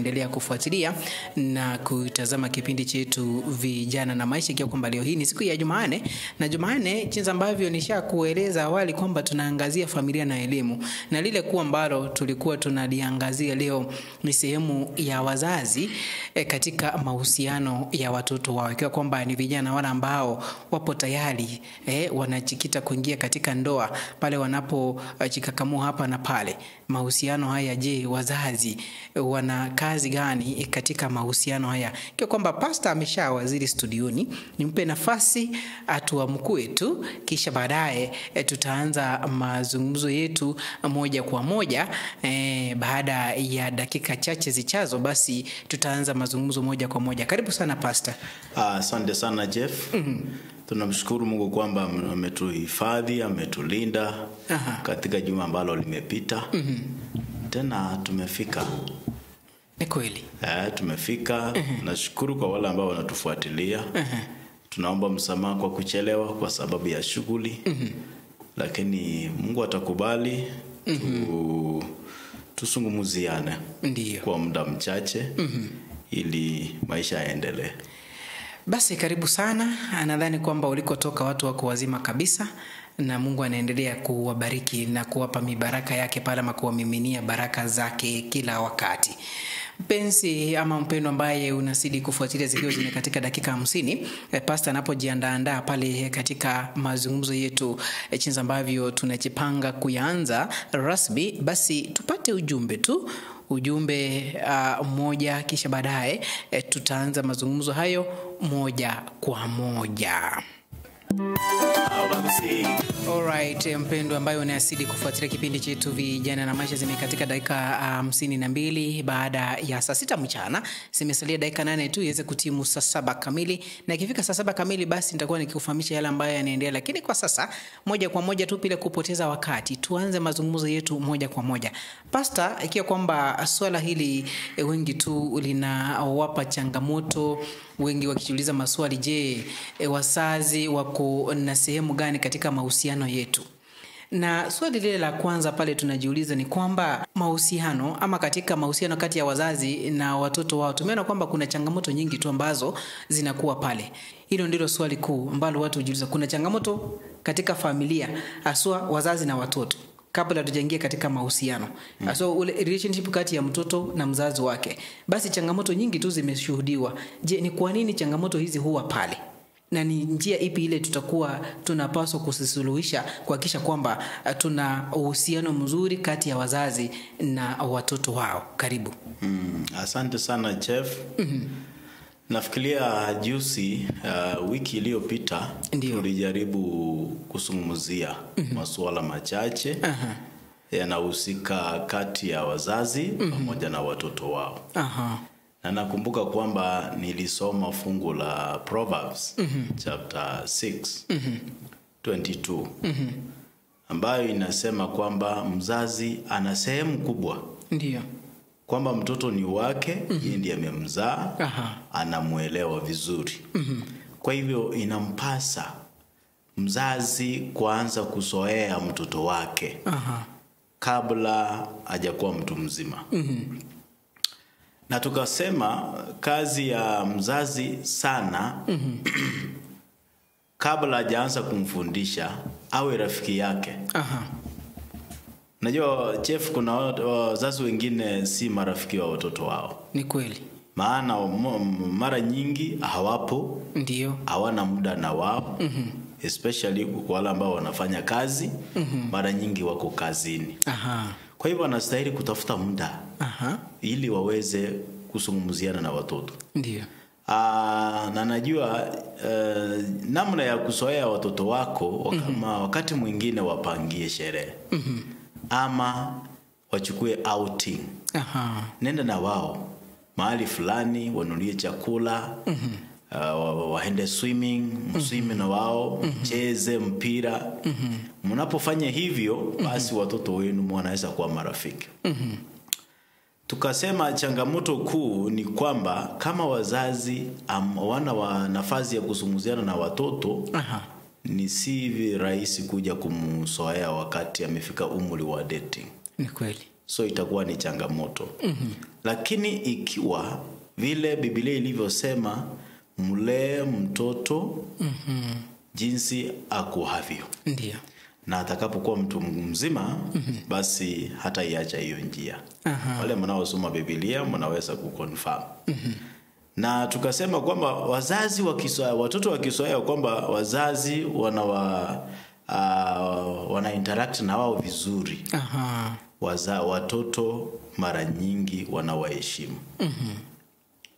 unaendelea kufuatilia na kutazama kipindi chetu Vijana na Maisha, ikiwa kwamba leo hii ni siku ya Jumanne, na Jumanne jinsi ambavyo nishakueleza awali kwamba tunaangazia familia na elimu, na lile kuwa ambalo tulikuwa tunaliangazia leo ni sehemu ya wazazi katika mahusiano ya watoto wao, ikiwa kwamba ni vijana wale ambao wapo tayari wanajikita kuingia katika ndoa pale wanapojikakamua hapa na pale. Mahusiano haya, je, wazazi wana kazi gani katika mahusiano haya? Ikiwa kwamba pastor ameshawaziri studioni, nimpe nafasi atuamkue tu, kisha baadaye tutaanza mazungumzo yetu moja kwa moja. Baada ya dakika chache zichazo, basi tutaanza mazungumzo moja kwa moja. Karibu sana pastor. Asante sana Jeff. Tunamshukuru Mungu kwamba ametuhifadhi, ametulinda katika juma ambalo limepita. Tena tumefika. Ni kweli. Tumefika. Nashukuru kwa wale ambao wanatufuatilia. Tunaomba msamaha kwa kuchelewa kwa sababu ya shughuli. Lakini Mungu atakubali tusungumuziane kwa muda mchache ili maisha yaendelee. Basi karibu sana. Nadhani kwamba ulikotoka watu wako wazima kabisa, na Mungu anaendelea kuwabariki na kuwapa mibaraka yake pale ama kuwamiminia baraka zake kila wakati. Mpenzi ama mpendo ambaye unazidi kufuatilia, zikiwa zimekatika dakika 50, pastor anapojiandaa pale katika mazungumzo yetu jinsi ambavyo tunajipanga kuyaanza rasmi, basi tupate ujumbe tu, ujumbe mmoja, kisha baadaye tutaanza mazungumzo hayo moja kwa moja. Alright, mpendo ambaye unazidi kufuatilia kipindi chetu Vijana na Maisha, zimekatika dakika 52 baada ya saa 6 mchana. Zimesalia dakika 8 tu iweze kutimu saa 7 kamili, na ikifika saa 7 kamili basi nitakuwa nikikufahamisha yale ambayo yanaendelea. Lakini kwa sasa moja kwa moja tu bila kupoteza wakati tuanze mazungumzo yetu moja kwa moja. Pastor, ikiwa kwamba swala hili wengi tu linawapa changamoto, wengi wakijiuliza maswali, je, wazazi wako na sehemu gani katika mahusiano yetu? Na swali lile la kwanza pale tunajiuliza ni kwamba mahusiano ama katika mahusiano kati ya wazazi na watoto wao, tumeona kwamba kuna changamoto nyingi tu ambazo zinakuwa pale. Hilo ndilo swali kuu ambalo watu hujiuliza. Kuna changamoto katika familia, haswa wazazi na watoto, kabla hatujaingia katika mahusiano. So ule relationship kati ya mtoto na mzazi wake, basi changamoto nyingi tu zimeshuhudiwa. Je, ni kwa nini changamoto hizi huwa pale? Na ni njia ipi ile tutakuwa tunapaswa kusisuluhisha kuhakikisha kwamba tuna uhusiano mzuri kati ya wazazi na watoto wao? Karibu. Asante sana Jeff. Nafikiria juzi wiki iliyopita tulijaribu kuzungumzia masuala machache yanahusika kati ya wazazi pamoja na watoto wao. Na nakumbuka kwamba nilisoma fungu la Proverbs chapter 6 22 ambayo inasema kwamba mzazi ana sehemu kubwa. Ndiyo. Kwamba mtoto ni wake, yeye ndiye amemzaa, anamuelewa vizuri. Kwa hivyo inampasa mzazi kuanza kuzoea mtoto wake kabla hajakuwa mtu mzima. Na tukasema kazi ya mzazi sana kabla hajaanza kumfundisha awe rafiki yake. Najua Chef, kuna wazazi wengine si marafiki wa watoto wao. Ni kweli. Maana mara nyingi hawapo. Ndiyo. Hawana muda na wao. Especially kwa wale ambao wanafanya kazi, mara nyingi wako kazini. Kwa hivyo wanastahili kutafuta muda ili waweze kuzungumziana na watoto. Ndiyo. Na najua namna ya kuzoea watoto wako wakati mwingine wapangie sherehe. Ama wachukue outing. Nenda na wao mahali fulani, wanunulie chakula, waende swimming, mswimi na wao, mcheze mpira. Mnapofanya hivyo basi watoto wenu wanaweza kuwa marafiki. Tukasema changamoto kuu ni kwamba kama wazazi hawana nafasi ya kuzungumziana na watoto, ni si rahisi kuja kumzoea wakati amefika umri wa dating. Ni kweli. So itakuwa ni changamoto. Lakini ikiwa vile Biblia ilivyosema, mlee mtoto jinsi akuavyo. Ndio. Na atakapokuwa mtu mzima, basi hataiacha hiyo njia. Wale mnaosoma Biblia mnaweza kuconfirm. Na tukasema kwamba wazazi wakizoea, watoto wakizoea kwamba wazazi wana interact na wao vizuri. Watoto mara nyingi wanawaheshimu.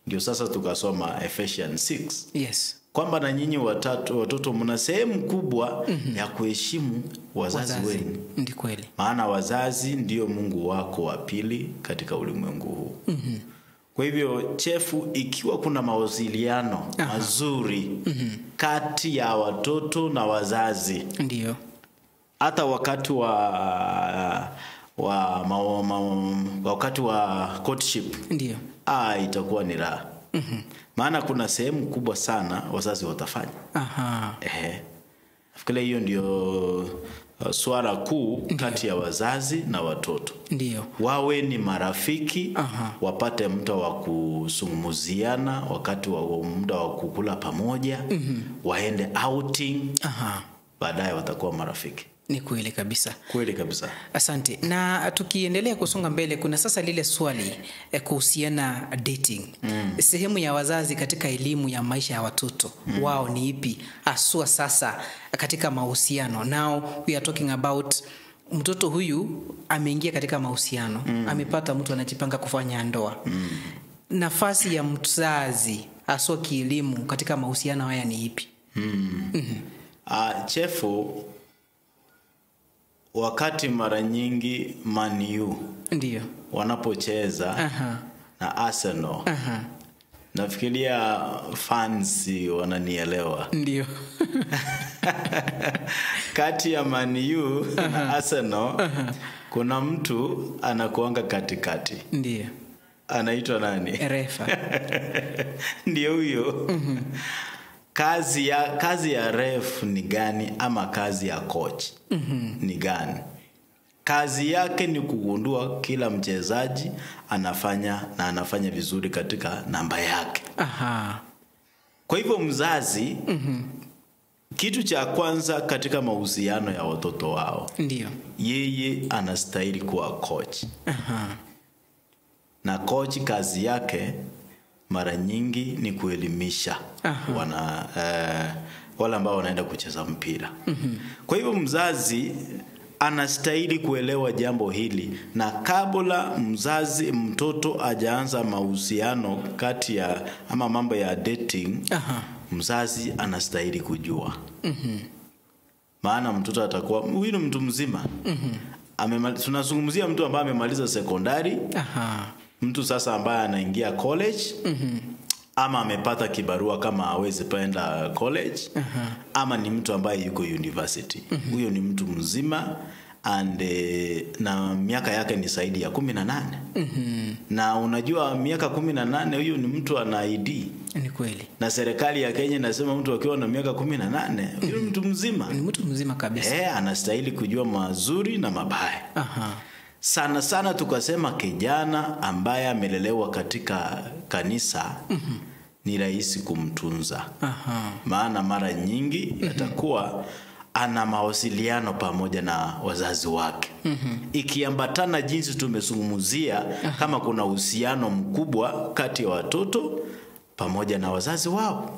Ndio sasa tukasoma Ephesians 6. Yes. Kwamba na nyinyi watoto mna sehemu kubwa ya kuheshimu wazazi wenu. Ndi kweli. Maana wazazi ndio Mungu wako wa pili katika ulimwengu huu. Kwa hivyo chefu, ikiwa kuna mawasiliano mazuri kati ya watoto na wazazi, ndio, hata wakati wakati wa courtship, ndio, itakuwa ni raha. Maana kuna sehemu kubwa sana wazazi watafanya. Nafikiri hiyo ndio swala kuu kati ya wazazi na watoto. Ndio. Wawe ni marafiki, wapate muda wa kusungumuziana, wakati wa muda wa kukula pamoja, waende outing. Baadaye watakuwa marafiki. Ni kweli kabisa. Kweli kabisa. Asante. Na tukiendelea kusonga mbele, kuna sasa lile swali kuhusiana dating. Sehemu ya wazazi katika elimu ya maisha ya watoto wao ni ipi haswa sasa katika mahusiano? Now we are talking about mtoto huyu ameingia katika mahusiano, amepata mtu anajipanga kufanya ndoa. Nafasi ya mzazi haswa kielimu katika mahusiano haya ni ipi? Chefu, wakati mara nyingi Man U ndio wanapocheza na Arsenal, nafikiria fans wananielewa. Ndio. Kati ya Man U na Arsenal kuna mtu anakuanga katikati. Ndio. Anaitwa nani? Refa. Ndio huyo. Kazi ya ref ni gani ama kazi ya coach ni gani? Kazi yake ni kugundua kila mchezaji anafanya na anafanya vizuri katika namba yake. Kwa hivyo mzazi, kitu cha kwanza katika mahusiano ya watoto wao, ndio, yeye anastahili kuwa coach. Na coach kazi yake mara nyingi ni kuelimisha wale ambao wanaenda kucheza mpira. Kwa hivyo mzazi anastahili kuelewa jambo hili, na kabla mzazi mtoto hajaanza mahusiano kati ya ama mambo ya dating, mzazi anastahili kujua. Maana mtoto atakuwa huyu ni mtu mzima. Tunazungumzia mtu ambaye amemaliza sekondari. Mtu sasa ambaye anaingia college, ama amepata kibarua kama hawezi penda college, ama ni mtu ambaye yuko university. Huyo ni mtu mzima and na miaka yake ni zaidi ya 18. Na unajua miaka 18 huyo ni mtu ana ID. Ni kweli. Na serikali ya Kenya inasema mtu akiwa na miaka 18 huyo ni mtu mzima. Ni mtu mzima kabisa. Anastahili kujua mazuri na mabaya. Sana sana tukasema kijana ambaye amelelewa katika kanisa ni rahisi kumtunza. Maana mara nyingi atakuwa ana mawasiliano pamoja na wazazi wake. Ikiambatana jinsi tumezungumzia, kama kuna uhusiano mkubwa kati ya watoto pamoja na wazazi wao.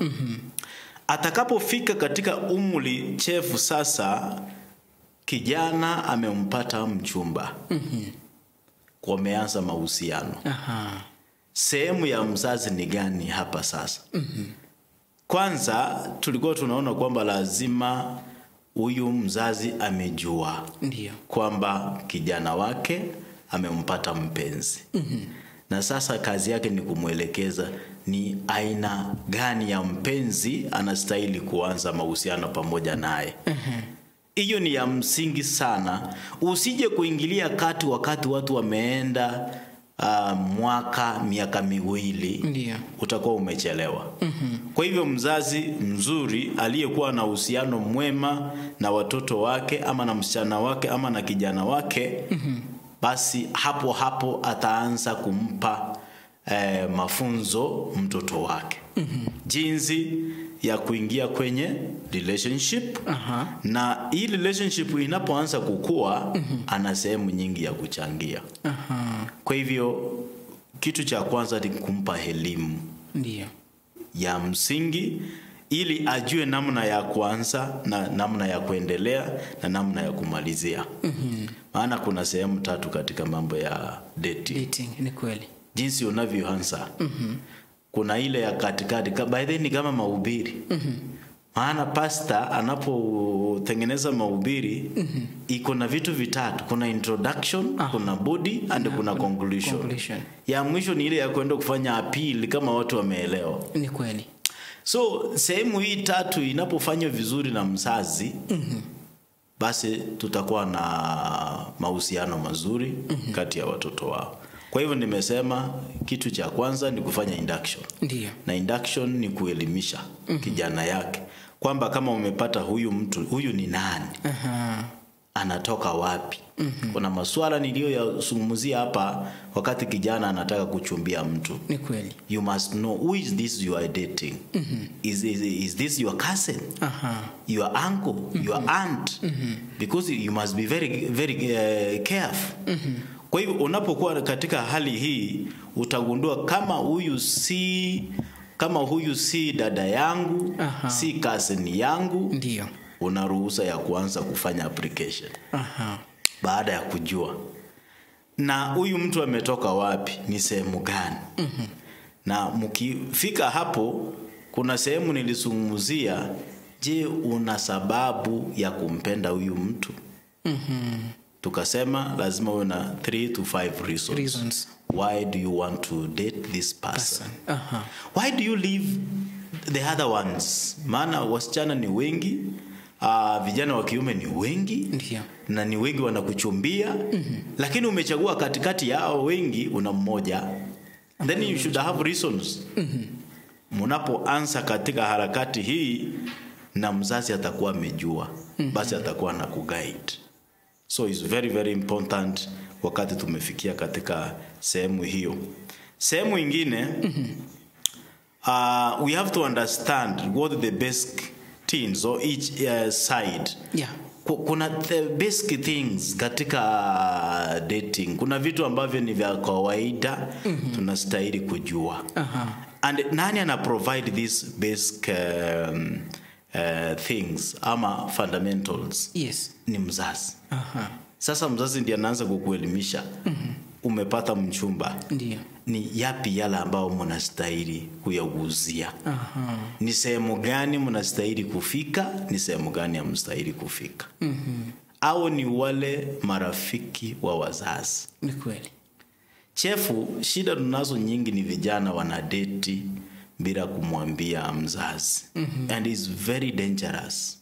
Atakapofika katika umri chefu sasa, kijana amempata mchumba. Wameanza mahusiano. Sehemu ya mzazi ni gani hapa sasa? Kwanza tulikuwa tunaona kwamba lazima huyu mzazi amejua, ndio, kwamba kijana wake amempata mpenzi. Na sasa kazi yake ni kumwelekeza ni aina gani ya mpenzi anastahili kuanza mahusiano pamoja naye. Hiyo ni ya msingi sana. Usije kuingilia kati wakati watu wameenda mwaka, miaka miwili. Ndiyo. Utakuwa umechelewa. Kwa hivyo mzazi mzuri aliyekuwa na uhusiano mwema na watoto wake ama na msichana wake ama na kijana wake, Basi hapo hapo ataanza kumpa mafunzo mtoto wake. Jinsi ya kuingia kwenye relationship. Na hii relationship inapoanza kukua, ana sehemu nyingi ya kuchangia. Kwa hivyo kitu cha kwanza ni kumpa elimu. Ndiyo. Ya msingi ili ajue namna ya kuanza na namna ya kuendelea na namna ya kumalizia. Maana kuna sehemu tatu katika mambo ya dating. Dating, ni kweli. Jinsi unavyoanza. Kuna ile ya katikati, by then ni kama mahubiri. Maana pastor anapotengeneza mahubiri iko na vitu vitatu. Kuna introduction, kuna body and kuna conclusion. Ya mwisho ni ile ya kwenda kufanya appeal kama watu wameelewa. Ni kweli. So sehemu hii tatu inapofanywa vizuri na mzazi, basi tutakuwa na mahusiano mazuri kati ya watoto wao. Kwa hivyo nimesema kitu cha kwanza ni kufanya induction. Ndiyo. Na induction ni kuelimisha kijana yake kwamba kama umepata huyu mtu, huyu ni nani? Anatoka wapi? Kuna masuala niliyoyazungumzia hapa wakati kijana anataka kuchumbia mtu. Ni kweli. You must know who is this you are dating. Is this your cousin? Your uncle, your aunt? Because you must be very very careful. Kwa hivyo unapokuwa katika hali hii utagundua kama huyu si dada yangu, si cousin yangu. Ndiyo. Una ruhusa ya kuanza kufanya application. Baada ya kujua na huyu mtu ametoka wapi, ni sehemu gani. Na mkifika hapo, kuna sehemu nilizungumzia, je, una sababu ya kumpenda huyu mtu? Tukasema lazima uwe na 3 to 5 reasons. Why do you want to date this person? Why do you leave the other ones? Maana wasichana ni wengi, vijana wa kiume ni wengi. Ndiyo. Na ni wengi wanakuchumbia. Lakini umechagua katikati yao wengi una mmoja. Then you should have reasons. Mnapoanza katika harakati hii na mzazi atakuwa amejua, basi atakuwa na kuguide. So it's very very important wakati tumefikia katika sehemu hiyo. Sehemu ingine, we have to understand what the basic things or each side. Yeah. Kuna the basic things katika dating. Kuna vitu ambavyo ni vya kawaida tunastahili kujua. And nani ana provide these basic things ama fundamentals? Yes. Ni mzazi. Sasa mzazi ndiye anaanza kukuelimisha. Umepata mchumba. Ndiyo. Ni yapi yale ambao mnastahili kuyagusia? Ni sehemu gani mnastahili kufika? Ni sehemu gani hamstahili kufika? Au ni wale marafiki wa wazazi. Ni kweli. Chefu, shida tunazo nyingi ni vijana wanadeti bila kumwambia mzazi. And it's very dangerous.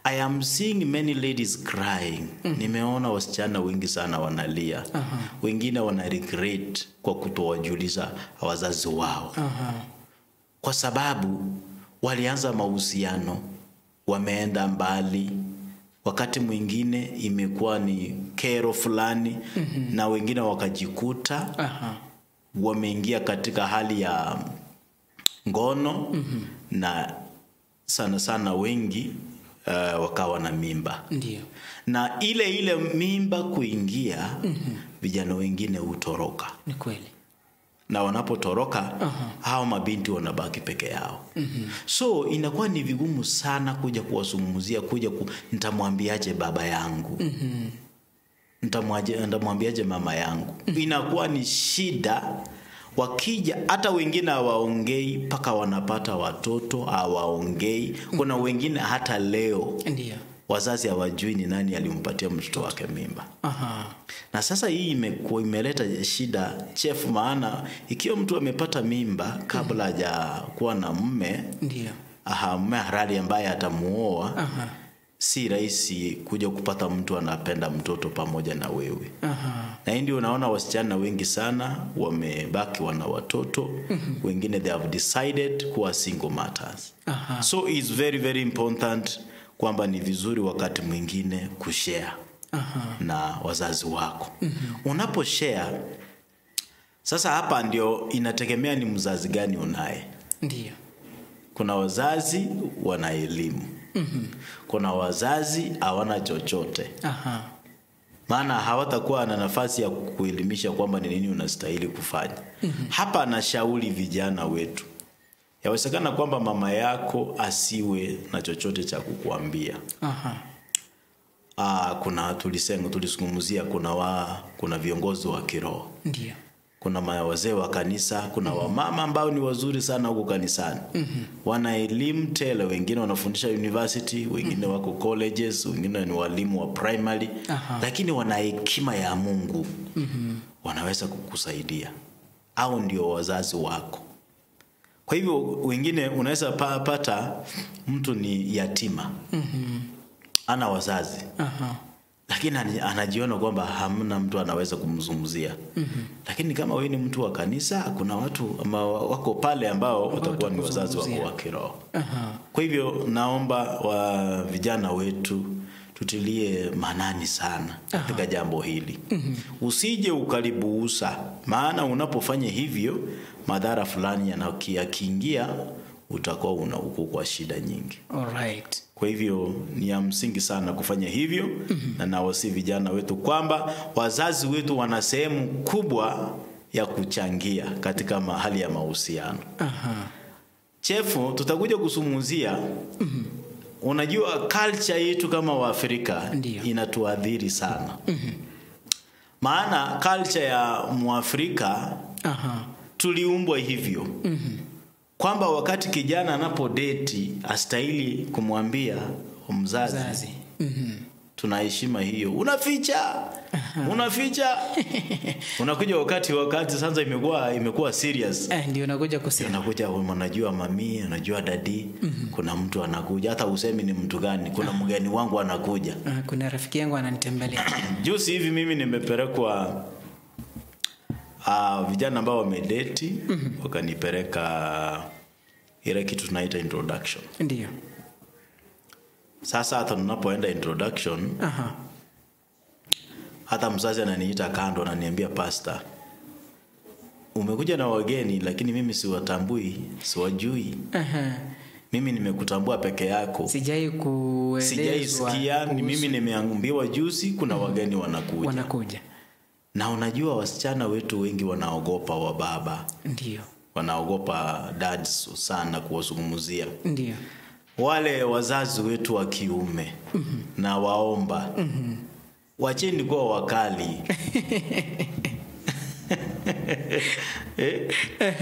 I am seeing many ladies crying. Nimeona wasichana wengi sana wanalia. Wengine wana regret kwa kutowajulisha wazazi wao. Kwa sababu walianza mahusiano, wameenda mbali. Wakati mwingine imekuwa ni kero fulani, na wengine wakajikuta wameingia katika hali ya ngono, na sana sana wengi wakawa na mimba. Ndiyo. Na ile mimba kuingia, vijana wengine hutoroka. Ni kweli. Na wanapotoroka, hao mabinti wanabaki peke yao. So inakuwa ni vigumu sana kuja kuwazungumzia, nitamwambiaje baba yangu? Nitamwambiaje mama yangu? Inakuwa ni shida. Wakija hata wengine hawaongei mpaka wanapata watoto, hawaongei. Kuna wengine hata leo Ndiyo. wazazi hawajui ni nani alimpatia mtoto wake mimba. Na sasa hii imeleta shida chefu, maana ikiwa mtu amepata mimba kabla hajakuwa na mume, Ndiyo. mume halali ambaye atamuoa, si rahisi kuja kupata mtu anapenda mtoto pamoja na wewe. Na hii ndio unaona wasichana wengi sana wamebaki wana watoto. Wengine they have decided kuwa single mothers. So it's very very important kwamba ni vizuri wakati mwingine kushare. na wazazi wako. Unapo share, sasa hapa ndio inategemea ni mzazi gani unaye. Ndiyo. Kuna wazazi wana elimu. Kuna wazazi hawana chochote. Maana hawatakuwa na nafasi ya kuelimisha kwamba ni nini unastahili kufanya. Hapa nashauri vijana wetu. Yawezekana kwamba mama yako asiwe na chochote cha kukuambia. Kuna tulizungumzia kuna viongozi wa kiroho. Ndiyo. Kuna wazee wa kanisa, kuna wamama ambao ni wazuri sana huko kanisani. Wana elimu tele, wengine wanafundisha university, wengine wako colleges, wengine ni walimu wa primary, lakini wana hekima ya Mungu. Wanaweza kukusaidia. Au ndio wazazi wako. Kwa hivyo wengine unaweza pata mtu ni yatima. Ana wazazi. Lakini anajiona kwamba hamna mtu anaweza kumzungumzia. Lakini kama wewe ni mtu wa kanisa, kuna watu wako pale ambao watakuwa ni wazazi wako wa kiroho. Kwa hivyo naomba wa vijana wetu tutilie maanani sana katika jambo hili. Usije ukalibuusa, maana unapofanya hivyo madhara fulani yanakiingia, utakuwa uko kwa shida nyingi. Alright. Kwa hivyo ni ya msingi sana kufanya hivyo. Na nawasi vijana wetu kwamba wazazi wetu wana sehemu kubwa ya kuchangia katika mahali ya mahusiano. Chefu, tutakuja kuzungumzia. Unajua culture yetu kama Waafrika inatuadhiri sana. Maana culture ya Mwafrika tuliumbwa hivyo. Kwamba wakati kijana anapodeti astahili kumwambia mzazi. Tunaheshima hiyo. Unaficha. Unaficha. Unakuja wakati sasa imekuwa serious. Ndio unakuja kusema. Unakuja unajua mami, unajua dadi, kuna mtu anakuja, hata usemi ni mtu gani, kuna mgeni wangu anakuja. Kuna rafiki yangu ananitembelea. Juzi hivi mimi nimepelekwa vijana ambao wamedeti, wakanipeleka ile kitu tunaita introduction. Ndio. Sasa hata tunapoenda introduction, hata mzazi ananiita kando ananiambia, pastor, umekuja na wageni lakini mimi siwatambui, siwajui. Mimi nimekutambua peke yako. Sijai kuelezwa. Sijaisikia, ni mimi nimeambiwa juzi kuna wageni wanakuja. Na unajua wasichana wetu wengi wanaogopa wa baba. Ndio. Wanaogopa dads sana kuwazungumzia. Ndio. Wale wazazi wetu wa kiume na waomba. Wacheni kuwa wakali.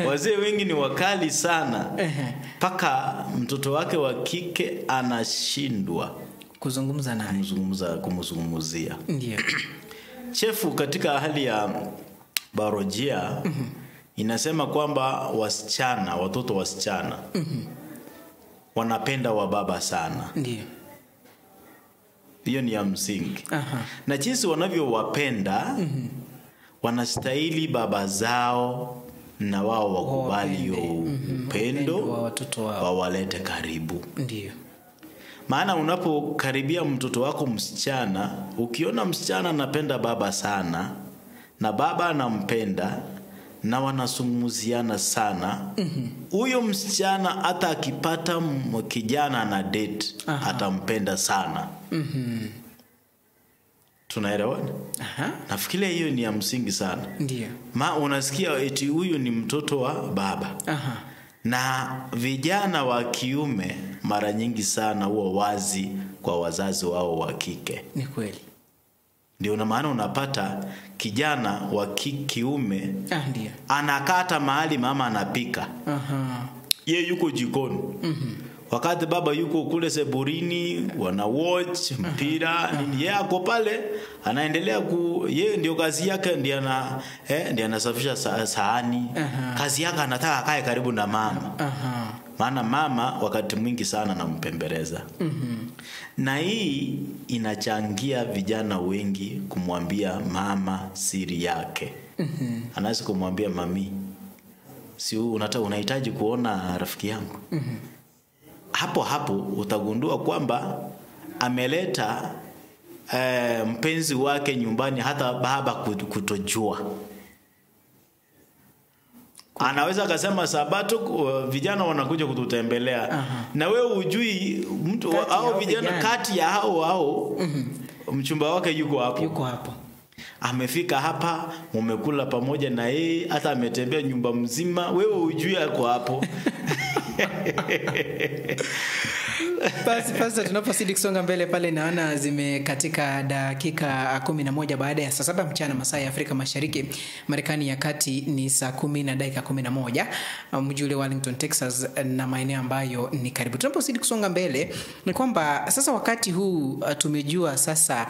Wazee wengi ni wakali sana. Paka mtoto wake wa kike anashindwa kuzungumza naye. Kumzungumzia. Ndio. Chefu, katika hali ya biolojia inasema kwamba wasichana, watoto wasichana wanapenda wa baba sana. Ndiyo. Hiyo ni ya msingi. Na jinsi wanavyowapenda, wanastahili baba zao na wao wakubali upendo wa watoto wao, wawalete karibu. Ndiyo. Maana unapokaribia mtoto wako msichana, ukiona msichana anapenda baba sana na baba anampenda na wanazungumziana sana, huyo msichana hata akipata kijana na date atampenda sana. Tunaelewana? Nafikiria hiyo ni ya msingi sana. Ndiyo. Ma unasikia eti huyu ni mtoto wa baba. Na vijana wa kiume mara nyingi sana huwa wazi kwa wazazi wao wa kike. Ni kweli. Ndio na maana unapata kijana wa kiume ndiyo, anakata mahali mama anapika. Ye yuko jikoni. Wakati baba yuko kule seburini wana watch mpira nini, yeye ako pale anaendelea yeye ndio kazi yake, ndiye ana ndiye anasafisha sahani. Kazi yake anataka akae karibu na mama. Maana mama wakati mwingi sana anampembeleza. Na hii inachangia vijana wengi kumwambia mama siri yake. Anaweza kumwambia mami, si unahitaji kuona rafiki yangu? Hapo hapo utagundua kwamba ameleta mpenzi wake nyumbani hata baba kutojua. Anaweza akasema Sabato vijana wanakuja kututembelea. Na wewe hujui mtu au vijana kati ya hao mchumba wake yuko hapo. Yuko hapo. Amefika hapa, mumekula pamoja na yeye, hata ametembea nyumba mzima, wewe hujui yuko hapo. Basi pastor, tunapozidi kusonga mbele pale naona zimekatika dakika 11 baada ya saa 7 mchana masaa ya Afrika Mashariki. Marekani ya Kati ni saa 10 na dakika 11, mji ule Wellington, Texas na maeneo ambayo ni karibu. Tunapozidi kusonga mbele ni kwamba sasa wakati huu tumejua sasa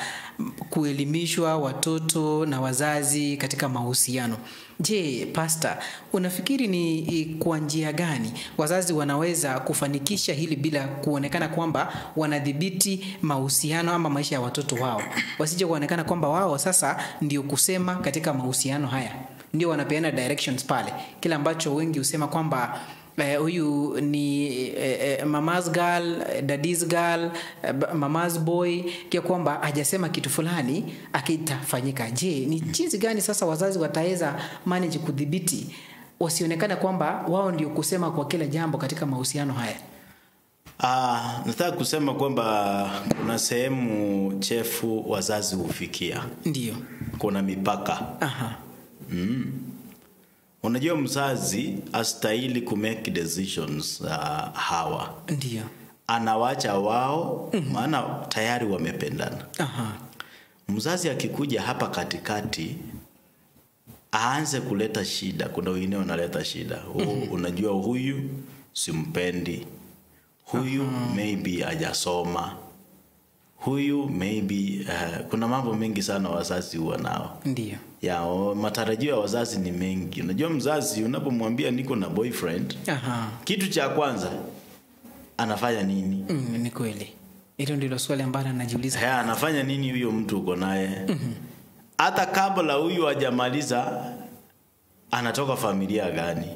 kuelimishwa watoto na wazazi katika mahusiano. Je, pastor, unafikiri ni kwa njia gani wazazi wanaweza kufanikisha hili bila kuonekana kwamba wanadhibiti mahusiano ama maisha ya watoto wao? Wasije kuonekana kwamba wao sasa ndio kusema katika mahusiano haya, ndio wanapeana directions pale. Kila ambacho wengi husema kwamba huyu ni mama's girl, daddy's girl, mama's boy, kia kwamba hajasema kitu fulani akitafanyika. Je, ni jinsi gani sasa wazazi wataweza manage kudhibiti wasionekana kwamba wao ndio kusema kwa kila jambo katika mahusiano haya? Nataka kusema kwamba kuna sehemu chefu wazazi hufikia. Ndio. Kuna mipaka. Aha. Unajua mzazi astahili ku make decisions hawa. Ndio. Anawacha wao maana tayari wamependana. Aha. Mzazi akikuja hapa katikati aanze kuleta shida, kuna wengine wanaleta shida. Unajua huyu simpendi. Huyu maybe hajasoma. Huyu maybe kuna mambo mengi sana wazazi huwa nao. Ndio. Ya matarajio ya wazazi ni mengi. Unajua mzazi unapomwambia niko na boyfriend, kitu cha kwanza anafanya nini? Ni kweli. Hilo ndilo swali ambalo anajiuliza. Anafanya nini huyo mtu uko naye? Hata kabla huyu hajamaliza anatoka familia gani?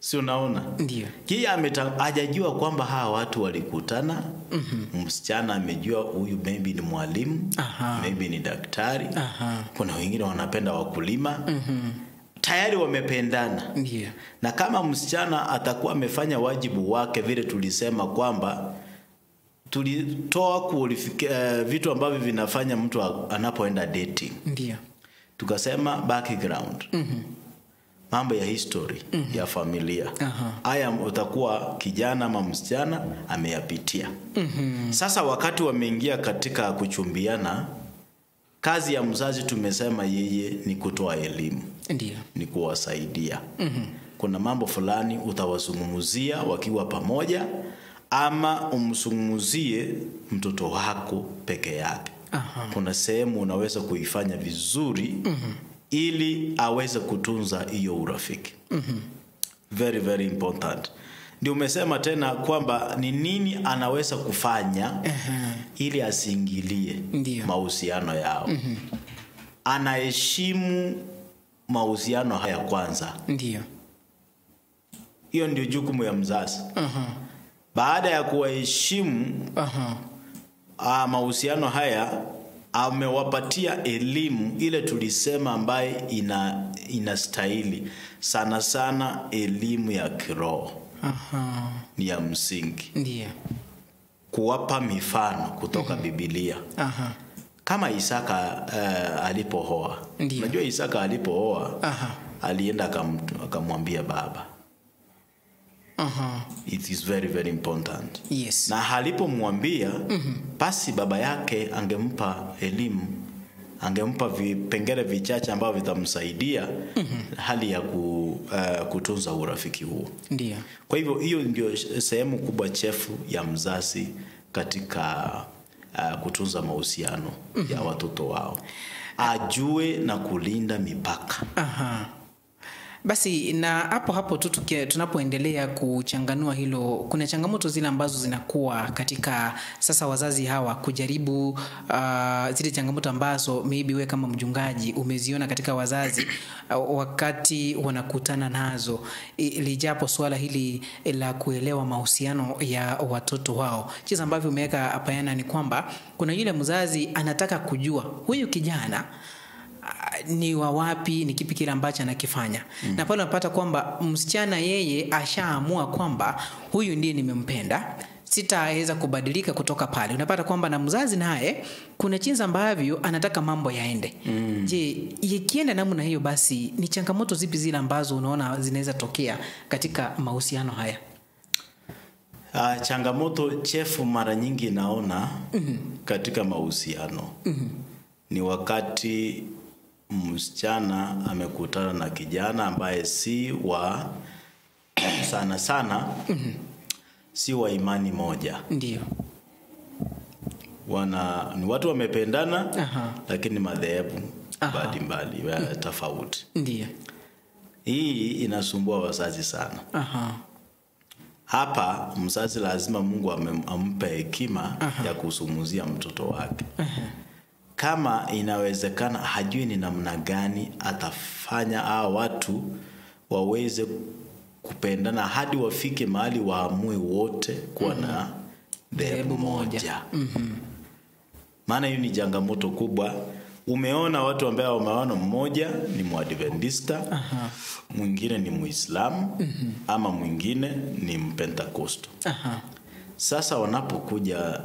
Si unaona? Ndio. Kia hajajua kwamba hawa watu walikutana. Msichana amejua huyu maybe ni mwalimu, maybe ni daktari. Kuna wengine wanapenda wakulima. Tayari wamependana. Ndio. Na kama msichana atakuwa amefanya wajibu wake vile tulisema kwamba tulitoa vitu ambavyo vinafanya mtu anapoenda dating. Ndio. Tukasema background. Mambo ya history ya familia. Haya utakuwa kijana ama msichana ameyapitia. Sasa wakati wameingia katika kuchumbiana, kazi ya mzazi tumesema yeye ni kutoa elimu. Ndiyo. Ni kuwasaidia. Kuna mambo fulani utawazungumzia wakiwa pamoja ama umzungumzie mtoto wako peke yake. Kuna sehemu unaweza kuifanya vizuri ili aweze kutunza hiyo urafiki. Very, very important. Ndio umesema tena kwamba ni nini anaweza kufanya ili asiingilie mahusiano yao. Anaheshimu mahusiano haya kwanza. Ndio. Hiyo ndio jukumu ya mzazi. Baada ya kuwaheshimu mahusiano haya, amewapatia elimu ile tulisema ambaye inastahili. Sana sana elimu ya kiroho. Ni ya msingi. Ndiyo. Kuwapa mifano kutoka Biblia. Kama Isaka alipooa. Unajua Isaka alipooa, alienda akamwambia baba. It is very, very important. Yes. Na alipomwambia, basi baba yake angempa elimu, angempa vipengele vichache ambavyo vitamsaidia hali ya kutunza urafiki huo. Ndiyo. Kwa hivyo hiyo ndio sehemu kubwa chefu ya mzazi katika kutunza mahusiano ya watoto wao. Ajue na kulinda mipaka. Basi na hapo hapo tu tunapoendelea kuchanganua hilo, kuna changamoto zile ambazo zinakuwa katika sasa wazazi hawa kujaribu zile changamoto ambazo maybe wewe kama mchungaji umeziona katika wazazi wakati wanakutana nazo, lijapo swala hili la kuelewa mahusiano ya watoto wao. Jinsi ambavyo umeweka bayana ni kwamba kuna yule mzazi anataka kujua huyu kijana ni wa wapi, ni kipi kile ambacho anakifanya. Na pale unapata kwamba msichana yeye ashaamua kwamba huyu ndiye nimempenda, sitaweza kubadilika kutoka pale. Unapata kwamba na mzazi naye kuna jinsi ambavyo anataka mambo yaende. Je, ikienda namna hiyo basi ni changamoto zipi zile ambazo unaona zinaweza tokea katika mahusiano haya? Changamoto chefu mara nyingi naona katika mahusiano ni wakati msichana amekutana na kijana ambaye si wa sana sana si wa imani moja. Ndiyo. Ni watu wamependana, lakini madhehebu mbalimbali tofauti. Ndiyo. Hii inasumbua wazazi sana. Hapa mzazi lazima Mungu ampe hekima ya kusumuzia mtoto wake. Kama inawezekana hajui ni namna gani atafanya hao watu waweze kupendana hadi wafike mahali waamue wote kuwa na dhehebu moja. Maana hiyo ni changamoto kubwa. Umeona watu ambao wameona mmoja ni Mwadventista, mwingine ni Muislamu, ama mwingine ni Mpentekosto. Sasa wanapokuja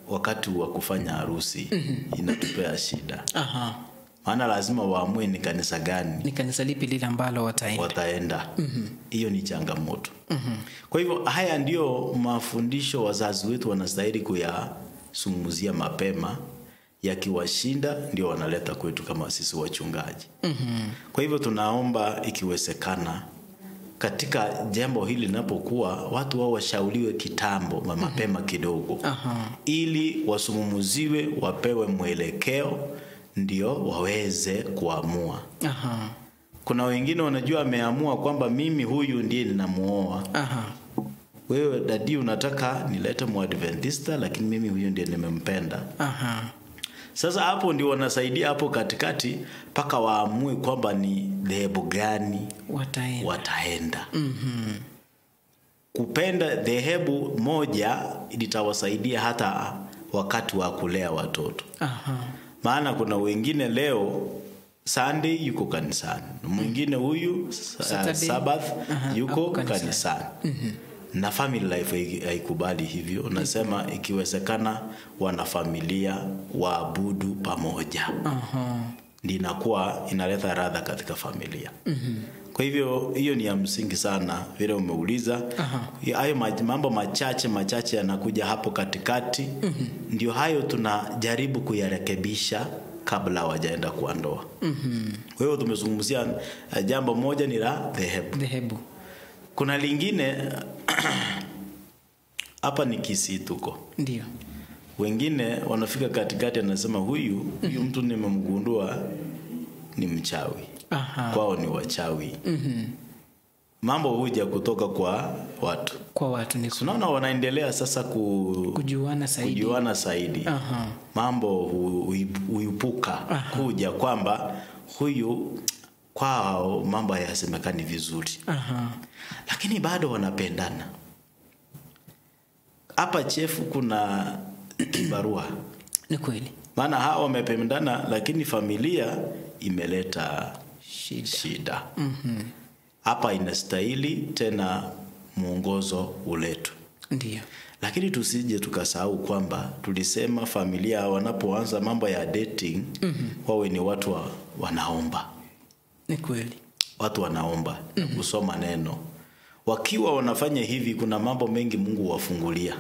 wakati wa kufanya harusi inatupea shida. Maana lazima waamue ni kanisa gani, ni kanisa lipi lile ambalo wataenda. Hiyo ni changamoto. Kwa hivyo haya ndio mafundisho wazazi wetu wanastahili kuyasungumzia mapema. Yakiwashinda ndio wanaleta kwetu kama sisi wachungaji. Kwa hivyo tunaomba ikiwezekana katika jambo hili linapokuwa watu wao washauriwe kitambo mapema kidogo, ili wasungumuziwe, wapewe mwelekeo ndio waweze kuamua. Kuna wengine wanajua ameamua kwamba mimi huyu ndiye ninamuoa. Wewe dadi unataka nilete Mwadventista, lakini mimi huyu ndiye nimempenda. Sasa hapo ndio wanasaidia hapo katikati paka waamue kwamba ni dhehebu gani wataenda. Kupenda dhehebu moja litawasaidia hata wakati wa kulea watoto. Maana kuna wengine leo Sunday yuko kanisani, mwingine huyu Sabbath yuko kanisani. Na family life haikubali hivyo. Nasema ikiwezekana wanafamilia waabudu pamoja. Ndinakuwa inaleta radha katika familia. Kwa hivyo hiyo ni ya msingi sana vile umeuliza. Hayo mambo machache yanakuja hapo katikati. Ndio hayo tunajaribu kuyarekebisha kabla hawajaenda kwa ndoa. Kwa hiyo tumezungumzia jambo moja ni la dhehebu. Kuna lingine hapa ni Kisii tuko. Ndio. Wengine wanafika katikati anasema huyu mtu nimemgundua ni mchawi. Kwao ni wachawi. Mambo huja kutoka kwa watu. Kwa watu ni. Tunaona wanaendelea sasa kujuana zaidi. Mambo huipuka kuja kwamba huyu kwao mambo hayasemekani vizuri. Lakini bado wanapendana. Hapa chefu kuna kibarua. Ni kweli. Maana hao wamependana lakini familia imeleta shida. Hapa inastahili tena mwongozo uletu. Ndiyo. Lakini tusije tukasahau kwamba tulisema familia wanapoanza mambo ya dating wawe ni watu wanaomba. Ni kweli. Watu wanaomba na kusoma neno. Wakiwa wanafanya hivi kuna mambo mengi Mungu wafungulia.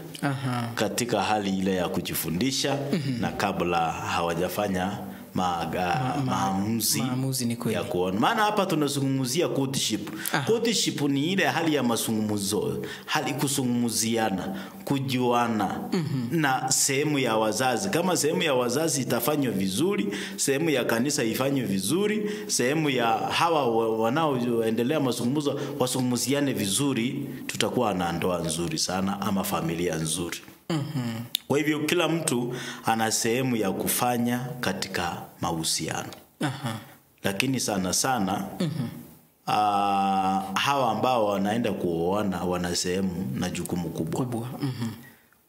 Katika hali ile ya kujifundisha na kabla hawajafanya maamuzi ni kweli ya kuona. Maana hapa tunazungumzia courtship. Courtship ni ile hali ya mazungumzo, hali kuzungumziana, kujuana na sehemu ya wazazi. Kama sehemu ya wazazi itafanywa vizuri, sehemu ya kanisa ifanywe vizuri, sehemu ya hawa wanaoendelea mazungumzo wazungumziane vizuri, tutakuwa na ndoa nzuri sana ama familia nzuri. Kwa hivyo kila mtu ana sehemu ya kufanya katika mahusiano. Lakini sana sana hawa ambao wanaenda kuoana wana sehemu na jukumu kubwa.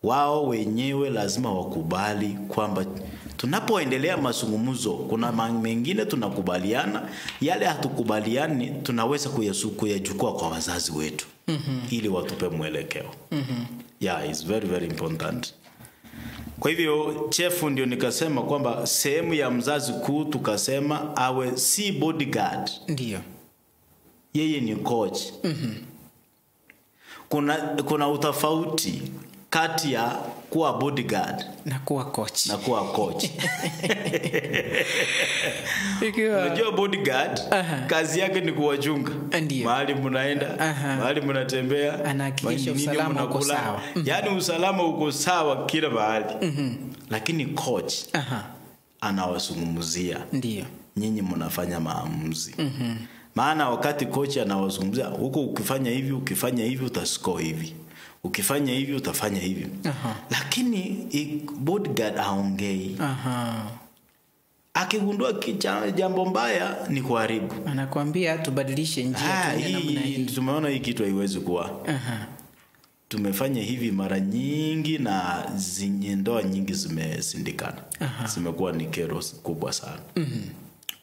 Wao wenyewe lazima wakubali kwamba tunapoendelea mazungumzo kuna mengine tunakubaliana, yale hatukubaliani tunaweza kuyachukua kwa wazazi wetu ili watupe mwelekeo. Yeah, it's very very important. Kwa hivyo chefu ndio nikasema kwamba sehemu ya mzazi kuu tukasema awe si bodyguard. Ndio. Yeye ni coach. Kuna utofauti kati ya kuwa bodyguard na kuwa coach. Na kuwa coach. Unajua bodyguard kazi yake ni kuwachunga. Mahali mnaenda, mahali mnatembea, anahakikisha usalama uko sawa. Yaani usalama uko sawa kila mahali. Lakini coach anawazungumzia. Ndio. Nyinyi mnafanya maamuzi. Maana wakati coach anawazungumzia, huko ukifanya hivi, ukifanya hivi utascore hivi. Ukifanya hivi utafanya hivi. Lakini bodyguard haongei. Akigundua jambo mbaya ni kuharibu. Anakuambia tubadilishe njia tuende namna hii. Tumeona hii kitu haiwezi kuwa. Tumefanya hivi mara nyingi na ndoa nyingi zimesindikana. Zimekuwa ni kero kubwa sana.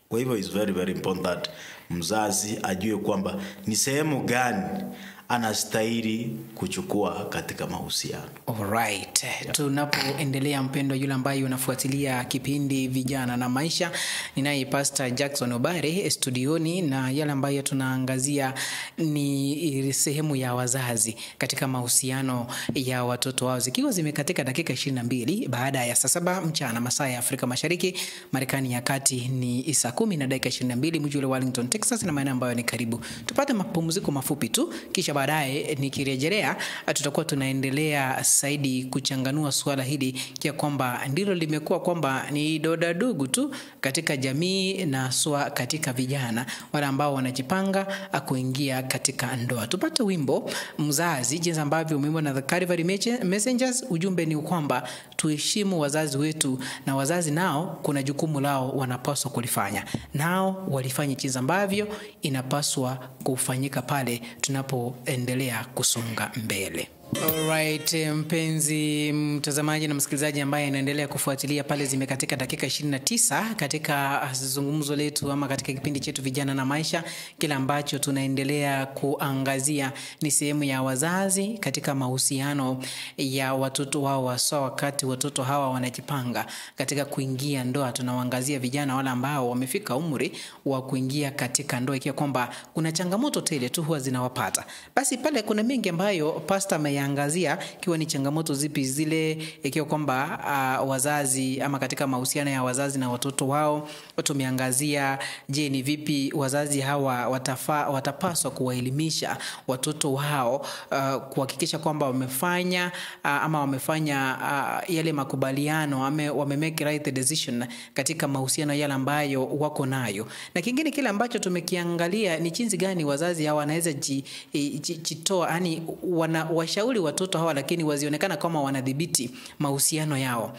Kwa hivyo it's very very important mzazi ajue kwamba ni sehemu gani anastahili kuchukua katika mahusiano. Alright. Yeah. Tunapoendelea mpendo yule ambaye unafuatilia kipindi Vijana na Maisha, ninaye Pastor Jackson Obare studioni, na yale ambayo tunaangazia ni sehemu ya wazazi katika mahusiano ya watoto wao. Zikiwa zimekatika dakika 22 baada ya saa 7 mchana masaa ya Afrika Mashariki, Marekani ya Kati ni saa 10 na dakika 22, mji wa Wellington, Texas na maeneo ambayo ni karibu. Tupate mapumziko mafupi tu, kisha baadaye nikirejelea tutakuwa tunaendelea zaidi kuchanganua swala hili kia kwamba ndilo limekuwa kwamba ni doda dugu tu katika jamii na swa katika vijana wale ambao wanajipanga kuingia katika ndoa. Tupate wimbo Mzazi, jinsi ambavyo umeimbwa na The Calvary Messengers. Ujumbe ni kwamba tuheshimu wazazi wetu, na wazazi nao kuna jukumu lao wanapaswa kulifanya. Nao walifanye jinsi ambavyo inapaswa kufanyika pale tunapoendelea kusonga mbele. Alright, mpenzi mtazamaji na msikilizaji ambaye anaendelea kufuatilia pale, zimekatika dakika 29 katika zungumzo letu ama katika kipindi chetu Vijana na Maisha. Kila ambacho tunaendelea kuangazia ni sehemu ya wazazi katika mahusiano ya watoto wao, hasa wakati watoto hawa wanajipanga katika kuingia ndoa. Tunawaangazia vijana wale ambao wamefika umri wa kuingia katika ndoa, ikiwa kwamba kuna changamoto tele tu huwa zinawapata. Basi pale kuna mengi ambayo pastor ameangazia, ikiwa ni changamoto zipi zile, ikiwa kwamba wazazi ama katika mahusiano ya wazazi na watoto wao. Tumeangazia je, ni vipi wazazi hawa watapaswa kuwaelimisha watoto wao kuhakikisha kwamba wamefanya ama wamefanya yale makubaliano ama wame make right decision katika mahusiano yale ambayo wako nayo. Na kingine kile ambacho tumekiangalia ni jinsi gani wazazi hawa wanaweza jitoa, yani wanawashauri watoto hawa lakini wazionekana kama wanadhibiti mahusiano yao.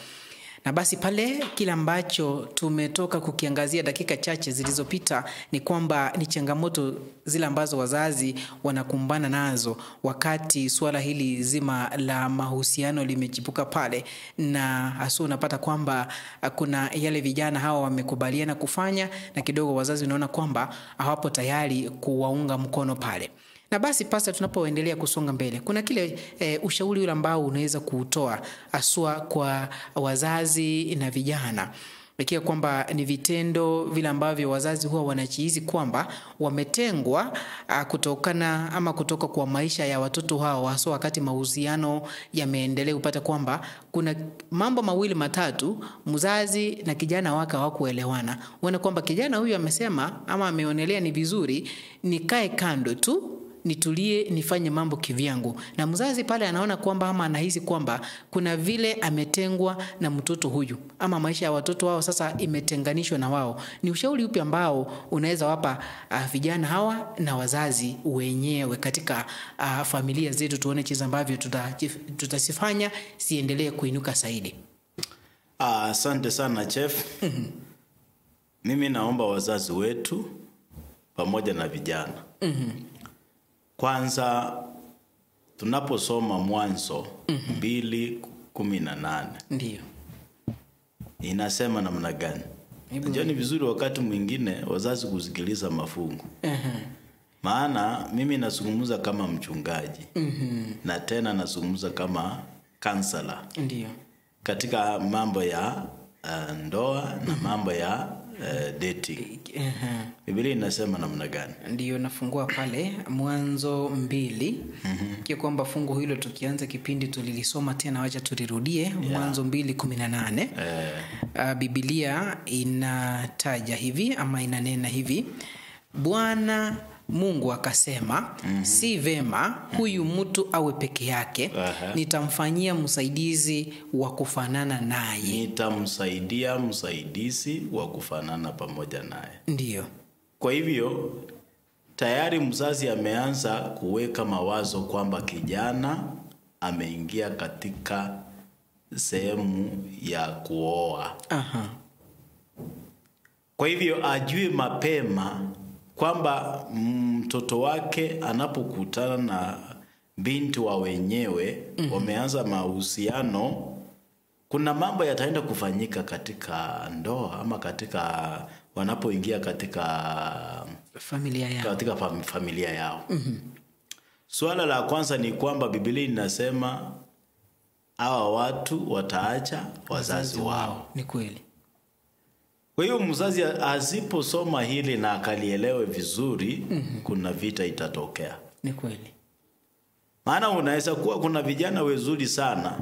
Na basi pale kila ambacho tumetoka kukiangazia dakika chache zilizopita ni kwamba ni changamoto zile ambazo wazazi wanakumbana nazo wakati suala hili zima la mahusiano limechipuka pale, na hasa unapata kwamba kuna yale vijana hawa wamekubaliana kufanya na kidogo wazazi unaona kwamba hawapo tayari kuwaunga mkono pale. Na basi pasta, tunapoendelea kusonga mbele, kuna kile ushauri ule ambao unaweza kuutoa haswa kwa wazazi na vijana Ikiwa kwamba ni vitendo vile ambavyo wazazi huwa wanajihisi kwamba wametengwa kutokana ama kutoka kwa maisha ya watoto hao, hasa wakati mahusiano yameendelea, upata kwamba kuna mambo mawili matatu mzazi na kijana wake hawakuelewana. Uone kwamba kijana huyu amesema ama ameonelea ni vizuri nikae kando tu, nitulie, nifanye mambo kivyangu, na mzazi pale anaona kwamba ama anahisi kwamba kuna vile ametengwa na mtoto huyu ama maisha ya watoto wao sasa imetenganishwa na wao. Ni ushauri upi ambao unaweza wapa vijana hawa na wazazi wenyewe katika familia zetu, tuone jinsi ambavyo tutasifanya siendelee kuinuka zaidi? Asante sana Chef. Mimi naomba wazazi wetu pamoja na vijana. Kwanza tunaposoma Mwanzo 2:18. Ndiyo. Inasema namna gani? Unajua ni vizuri wakati mwingine wazazi kusikiliza mafungu. Maana mimi nazungumza kama mchungaji. Na tena nazungumza kama counselor. Ndiyo. Katika mambo ya ndoa na mambo ya dating. Biblia inasema namna gani? Ndiyo, nafungua pale Mwanzo 2. Kwa kwamba fungu hilo tukianza kipindi tulilisoma tena, wacha tulirudie. Mwanzo 2:18. Biblia inataja hivi ama inanena hivi: Bwana Mungu akasema, si vema huyu mtu awe peke yake, nitamfanyia msaidizi wa kufanana naye. Nitamsaidia msaidizi wa kufanana pamoja naye. Ndiyo. Kwa hivyo tayari mzazi ameanza kuweka mawazo kwamba kijana ameingia katika sehemu ya kuoa. Kwa hivyo ajue mapema kwamba mtoto wake anapokutana na binti wa wenyewe, wameanza mahusiano, kuna mambo yataenda kufanyika katika ndoa ama katika wanapoingia katika familia yao. Katika familia yao. Swala la kwanza ni kwamba Biblia inasema hawa watu wataacha wazazi wao. Ni kweli. Kwa hiyo mzazi asiposoma hili na akalielewe vizuri, kuna vita itatokea. Ni kweli. Maana unaweza kuwa kuna vijana wazuri sana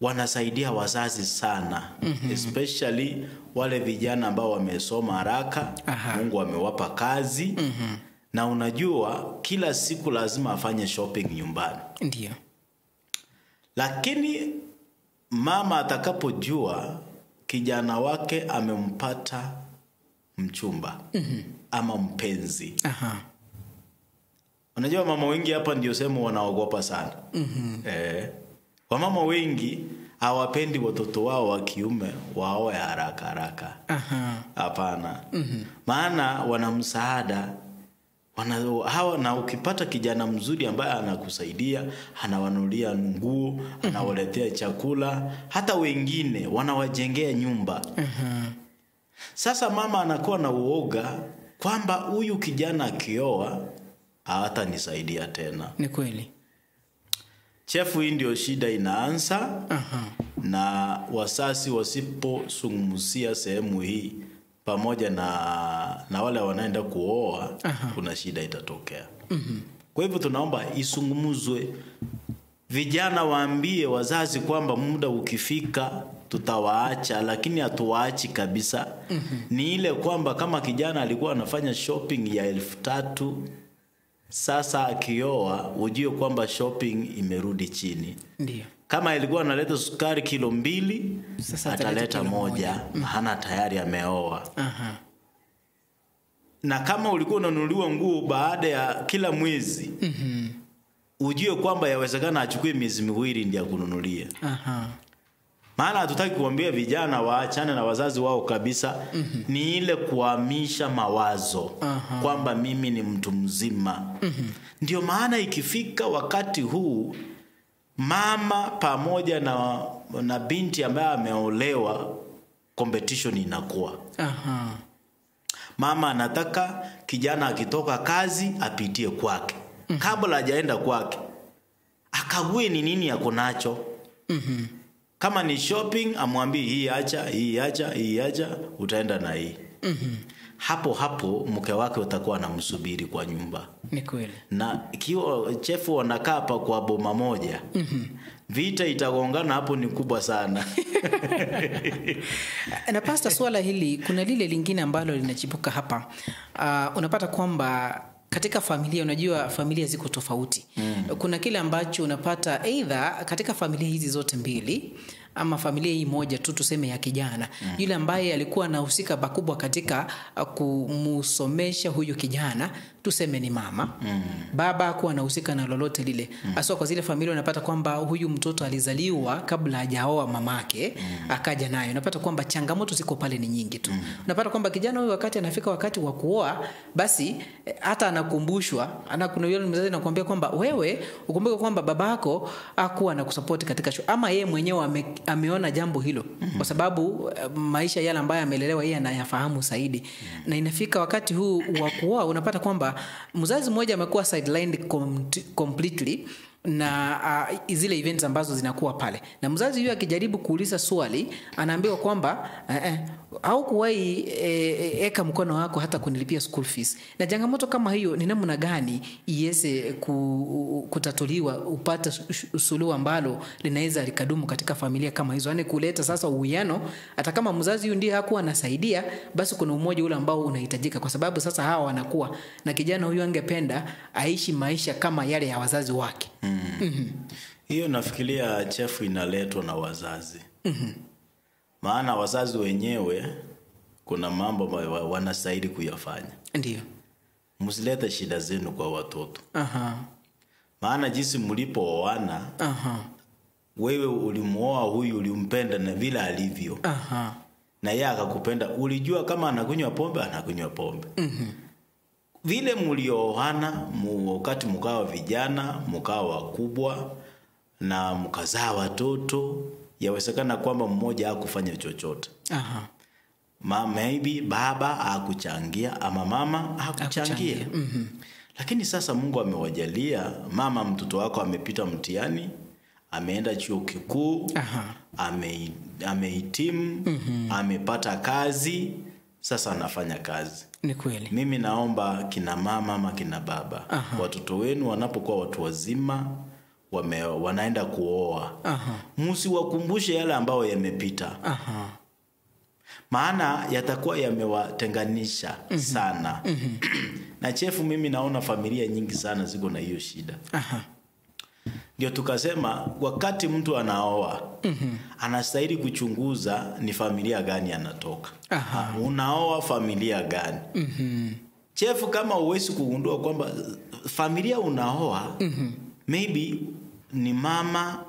wanasaidia wazazi sana, especially wale vijana ambao wamesoma haraka, Mungu amewapa kazi. Na unajua kila siku lazima afanye shopping nyumbani. Ndiyo. Lakini mama atakapojua kijana wake amempata mchumba ama mpenzi. Unajua mama wengi hapa ndio sema wanaogopa sana. Wamama wengi hawapendi watoto wao wa kiume waoe haraka haraka. Hapana. Maana wana msaada. Hawa, na ukipata kijana mzuri ambaye anakusaidia, anawanunulia nguo, anawaletea chakula, hata wengine wanawajengea nyumba. Sasa mama anakuwa na uoga kwamba huyu kijana akioa hatanisaidia tena. Ni kweli. Chefu, hii ndio shida inaanza. Na wasasi wasiposungumzia sehemu hii pamoja na wale wanaenda kuoa, kuna shida itatokea. Kwa hivyo tunaomba isungumzwe. Vijana waambie wazazi kwamba muda ukifika tutawaacha, lakini hatuwaachi kabisa. Ni ile kwamba kama kijana alikuwa anafanya shopping ya 3,000, sasa akioa ujue kwamba shopping imerudi chini. Ndiyo. Kama ilikuwa analeta sukari kilo 2, sasa ataleta 1, maana tayari ameoa. Na kama ulikuwa unanunuliwa nguo baada ya kila mwezi, ujue kwamba yawezekana achukue miezi miwili ndiyo akununulie. Maana hatutaki kuambia vijana waachane na wazazi wao kabisa. Ni ile kuhamisha mawazo kwamba mimi ni mtu mzima. Ndio maana ikifika wakati huu mama pamoja na binti ambaye ameolewa, competition inakuwa. Mama anataka kijana akitoka kazi apitie kwake. Kabla hajaenda kwake akague ni nini yako nacho. Kama ni shopping amwambie hii acha, hii acha, hii acha, utaenda na hii. Hapo hapo mke wake utakuwa anamsubiri kwa nyumba. Ni kweli. Na ikiwa chefu wanakaa hapa kwa boma moja, vita itagongana hapo ni kubwa sana. Na Pastor, swala hili kuna lile lingine ambalo linachipuka hapa. Unapata kwamba katika familia, unajua familia ziko tofauti. Kuna kile ambacho unapata either katika familia hizi zote mbili ama familia hii moja tu tuseme ya kijana, yule ambaye alikuwa anahusika pakubwa katika kumusomesha huyu kijana tuseme ni mama. Baba hakuwa anahusika na lolote lile. Haswa kwa zile familia unapata kwamba huyu mtoto alizaliwa kabla hajaoa mamake, akaja naye. Unapata kwamba changamoto ziko pale ni nyingi tu. Unapata kwamba kijana huyu wakati anafika wakati wa kuoa, basi hata anakumbushwa, kuna yule mzazi anakuambia kwamba wewe ukumbuke kwamba babako hakuwa anakusupport katika shule, ama yeye mwenyewe ameona jambo hilo, kwa sababu maisha yale ambayo amelelewa yeye anayafahamu zaidi. Na inafika wakati huu wa kuoa unapata kwamba mzazi mmoja amekuwa sidelined completely na zile events ambazo zinakuwa pale. Na mzazi huyu akijaribu kuuliza swali anaambiwa kwamba haukuwahi eka mkono wako hata kunilipia school fees. Na changamoto kama hiyo ni namna gani iweze kutatuliwa, upate suluhu ambalo linaweza likadumu katika familia kama hizo, yani kuleta sasa uwiano? Hata kama mzazi huyu ndiye hakuwa anasaidia, basi kuna umoja ule ambao unahitajika, kwa sababu sasa hawa wanakuwa na kijana huyu angependa aishi maisha kama yale ya wazazi wake. Hiyo nafikiria chefu inaletwa na wazazi. Maana wazazi wenyewe kuna mambo ambayo wanastahili kuyafanya. Ndiyo. Msilete shida zenu kwa watoto. Maana jinsi mlipooana, wewe ulimuoa huyu, ulimpenda na vile alivyo. Na yeye akakupenda, ulijua kama anakunywa pombe, anakunywa pombe. Vile mlioana wakati mkawa vijana, mkawa wakubwa na mkazaa watoto, yawezekana kwamba mmoja hakufanya chochote. Maybe baba hakuchangia ama mama hakuchangia. Lakini sasa Mungu amewajalia, mama mtoto wako amepita mtihani, ameenda chuo kikuu, amehitimu, amepata kazi, sasa anafanya kazi. Ni kweli. Mimi naomba kina mama ama kina baba, watoto wenu wanapokuwa watu wazima, wanaenda kuoa, msiwakumbushe yale ambayo yamepita. Maana yatakuwa yamewatenganisha sana. Na chefu, mimi naona familia nyingi sana ziko na hiyo shida. Ndio tukasema wakati mtu anaoa, anastahili kuchunguza ni familia gani anatoka. Unaoa familia gani? Chefu, kama huwezi kugundua kwamba familia unaoa, maybe ni mama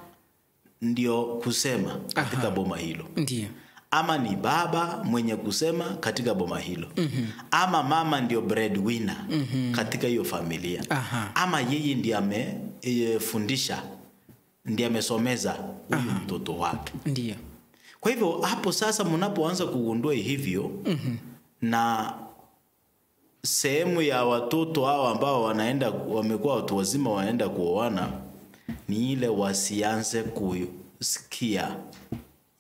ndio kusema katika boma hilo. Ndiyo. Ama ni baba mwenye kusema katika boma hilo. Ama mama ndio breadwinner katika hiyo familia. Ama yeye ndiye amefundisha, ndiye amesomeza huyu mtoto wake. Ndiyo. Kwa hivyo hapo sasa mnapoanza kugundua hivyo, na sehemu ya watoto hao ambao wanaenda wamekuwa watu wazima wanaenda kuoana, ni ile wasianze kusikia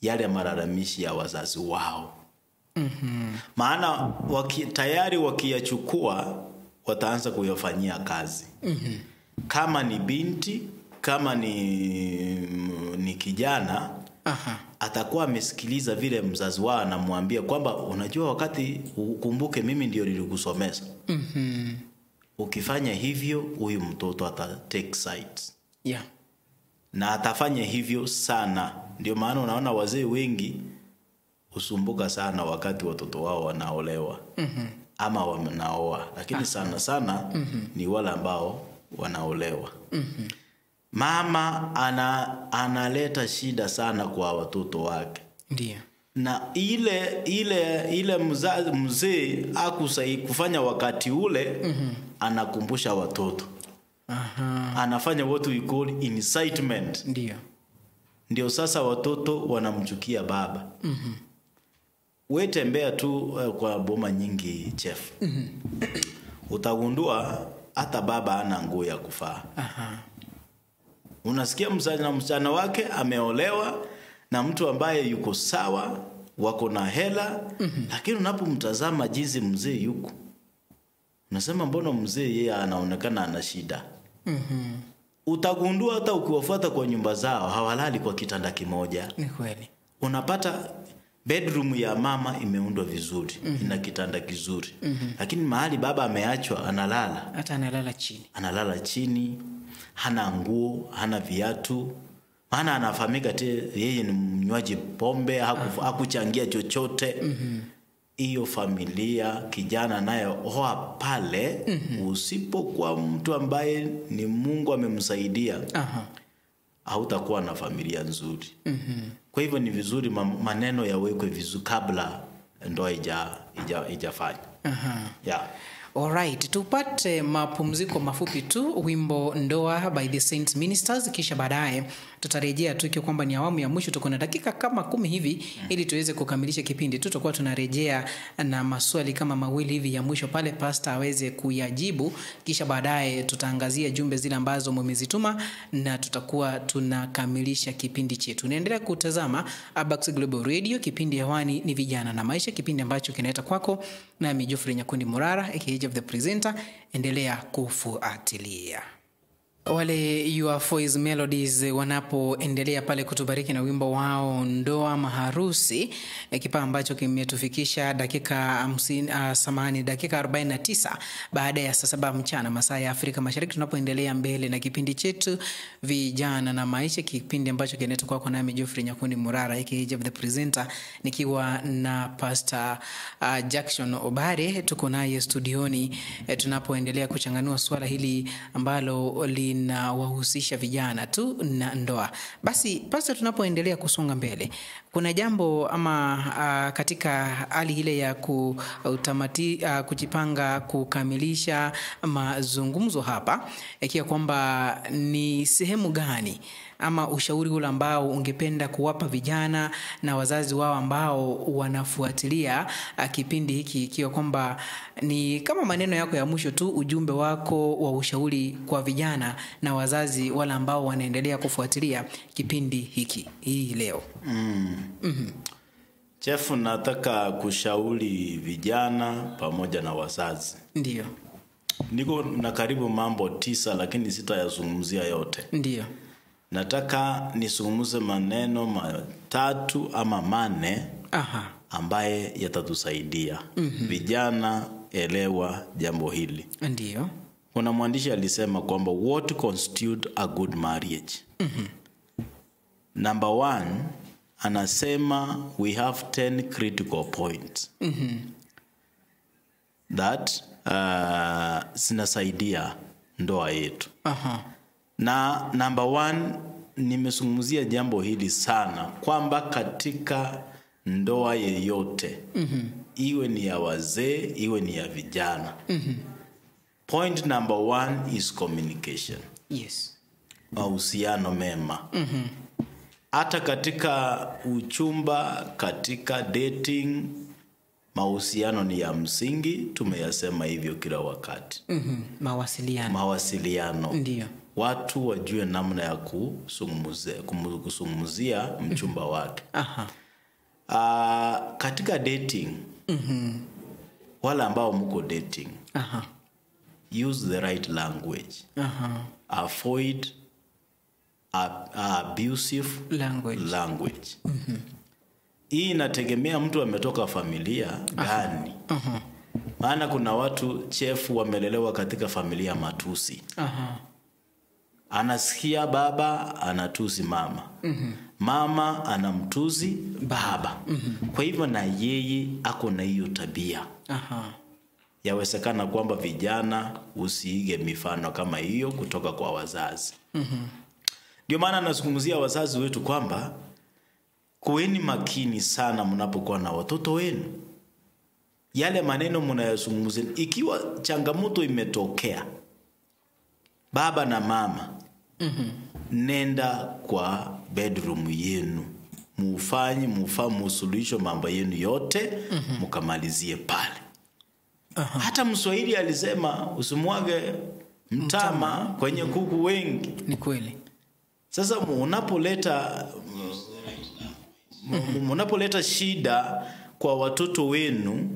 yale malalamishi ya wazazi wao. Maana tayari wakiyachukua wataanza kuyafanyia kazi. Kama ni binti, kama ni kijana, atakuwa amesikiliza vile mzazi wao anamwambia kwamba unajua wakati ukumbuke mimi ndio nilikusomesha. Ukifanya hivyo huyu mtoto ata take sides. Yeah. Na atafanya hivyo sana. Ndio maana unaona wazee wengi husumbuka sana wakati watoto wao wanaolewa. Ama wanaoa, lakini sana sana ni wale ambao wanaolewa. Mama analeta shida sana kwa watoto wake. Ndiyo. Na ile mzee hakusai kufanya wakati ule, anakumbusha watoto. Anafanya what we call incitement. Ndiyo. Ndio sasa watoto wanamchukia baba. Wewe tembea tu kwa boma nyingi, chef. Utagundua hata baba hana nguo ya kuvaa. Unasikia mzazi na msichana wake ameolewa na mtu ambaye yuko sawa, wako na hela, lakini unapomtazama jinsi mzee yuko, unasema mbona mzee yeye anaonekana ana shida. Utagundua hata ukiwafuata kwa nyumba zao hawalali kwa kitanda kimoja. Ni kweli. Unapata bedroom ya mama imeundwa vizuri, ina kitanda kizuri. Lakini mahali baba ameachwa analala. Hata analala chini. Analala chini, hana nguo, hana viatu. Maana anafahamika yeye ni mnywaji pombe, hakuchangia chochote. Hiyo familia kijana naye oa pale, usipokuwa mtu ambaye ni Mungu amemsaidia, hautakuwa na familia nzuri. Kwa hivyo ni vizuri maneno yawekwe vizuri kabla ndoa haijafanywa. Yeah. Alright, tupate mapumziko mafupi tu, wimbo Ndoa by the Saints Ministers, kisha baadaye tutarejea tu ikiwa kwamba ni awamu ya mwisho. Tuko na dakika kama 10 hivi ili tuweze kukamilisha kipindi. Tutakuwa tunarejea na maswali kama mawili hivi ya mwisho pale pastor aweze kuyajibu, kisha baadaye tutaangazia jumbe zile ambazo mmezituma na tutakuwa tunakamilisha kipindi chetu. Naendelea kutazama Abax Global Radio, kipindi hewani ni Vijana na Maisha, kipindi ambacho kinaita kwako nami Geoffrey Nyakundi Murara aka Jeff the Presenter. Endelea kufuatilia. Wale Your Voice Melodies wanapoendelea pale kutubariki na wimbo wao Ndoa Maharusi, kipaa ambacho kimetufikisha dakika dakika 49 baada ya saa 7 mchana masaa ya Afrika Mashariki, tunapoendelea mbele na kipindi chetu Vijana na Maisha, kipindi ambacho kinaletwa kwako nami Geoffrey Nyakundi Murara aka Jeff the Presenter, nikiwa na Pastor Jackson Obare. Tuko naye studioni tunapoendelea kuchanganua swala hili ambalo na wahusisha vijana tu na ndoa. Basi pastor, tunapoendelea kusonga mbele, kuna jambo ama katika hali ile ya kujipanga kukamilisha mazungumzo hapa, ikiwa kwamba ni sehemu gani ama ushauri ule ambao ungependa kuwapa vijana na wazazi wao ambao wanafuatilia kipindi hiki, ikiwa kwamba ni kama maneno yako ya mwisho tu, ujumbe wako wa ushauri kwa vijana na wazazi wale ambao wanaendelea kufuatilia kipindi hiki hii leo? Jeff, nataka kushauri vijana pamoja na wazazi. Ndiyo. Niko na karibu mambo 9 lakini sitayazungumzia yote. Ndiyo. Nataka nisungumuze maneno 3 ama 4 ambaye yatatusaidia. Vijana, elewa jambo hili. Ndiyo. Kuna mwandishi alisema kwamba what constitute a good marriage? Number 1, anasema we have 10 critical points. That zinasaidia ndoa yetu. Na number 1, nimezungumzia jambo hili sana kwamba katika ndoa yeyote, iwe ni ya wazee, iwe ni ya vijana, point number 1 is communication. Yes. Mahusiano mema. Hata katika uchumba, katika dating, mahusiano ni ya msingi, tumeyasema hivyo kila wakati. Mawasiliano. Mawasiliano. Ndiyo. Watu wajue namna ya kusungumzia mchumba wake. Katika dating, wale ambao mko dating, use the right language. Avoid abusive language. Hii inategemea mtu ametoka familia gani. Maana kuna watu chefu wamelelewa katika familia matusi. Anasikia baba anatusi mama. Mama anamtusi baba. Kwa hivyo na yeye ako na hiyo tabia. Yawezekana kwamba vijana usiige mifano kama hiyo kutoka kwa wazazi. Ndio maana nazungumzia wazazi wetu kwamba kuweni makini sana mnapokuwa na watoto wenu. Yale maneno mnayozungumzia, ikiwa changamoto imetokea baba na mama, nenda kwa bedroom yenu, mufanye musuluhisho mambo yenu yote, mkamalizie pale. Hata Mswahili alisema usimwage mtama kwenye kuku wengi. Ni kweli. Sasa unapoleta Mnapoleta shida kwa watoto wenu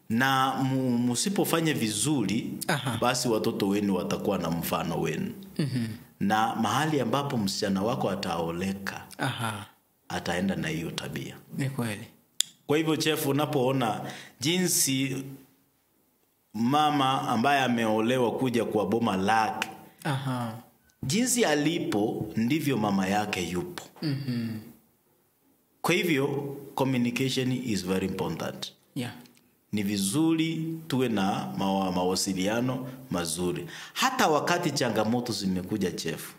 na msipofanya vizuri, basi watoto wenu watakuwa na mfano wenu. Na mahali ambapo msichana wako ataoleka, ataenda na hiyo tabia. Ni kweli. Kwa hivyo chef, unapoona jinsi mama ambaye ameolewa kuja kwa boma lake, jinsi alipo ndivyo mama yake yupo. Kwa hivyo communication is very important. Ni vizuri tuwe na mawasiliano mazuri hata wakati changamoto zimekuja, chef.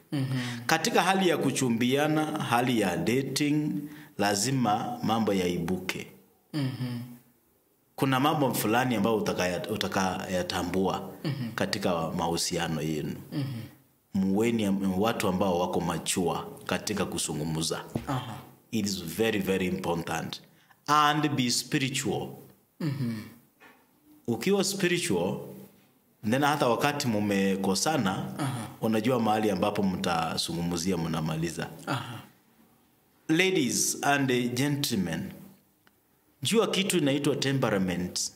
Katika hali ya kuchumbiana, hali ya dating, lazima mambo yaibuke. Kuna mambo fulani ambayo utakayatambua katika mahusiano yenu. Muweni watu ambao wako machua katika kuzungumza. It is very, very important. And be spiritual. Ukiwa spiritual, then hata wakati mumekosana, unajua mahali ambapo mtazungumzia mnamaliza. Ladies and gentlemen, jua kitu inaitwa temperament.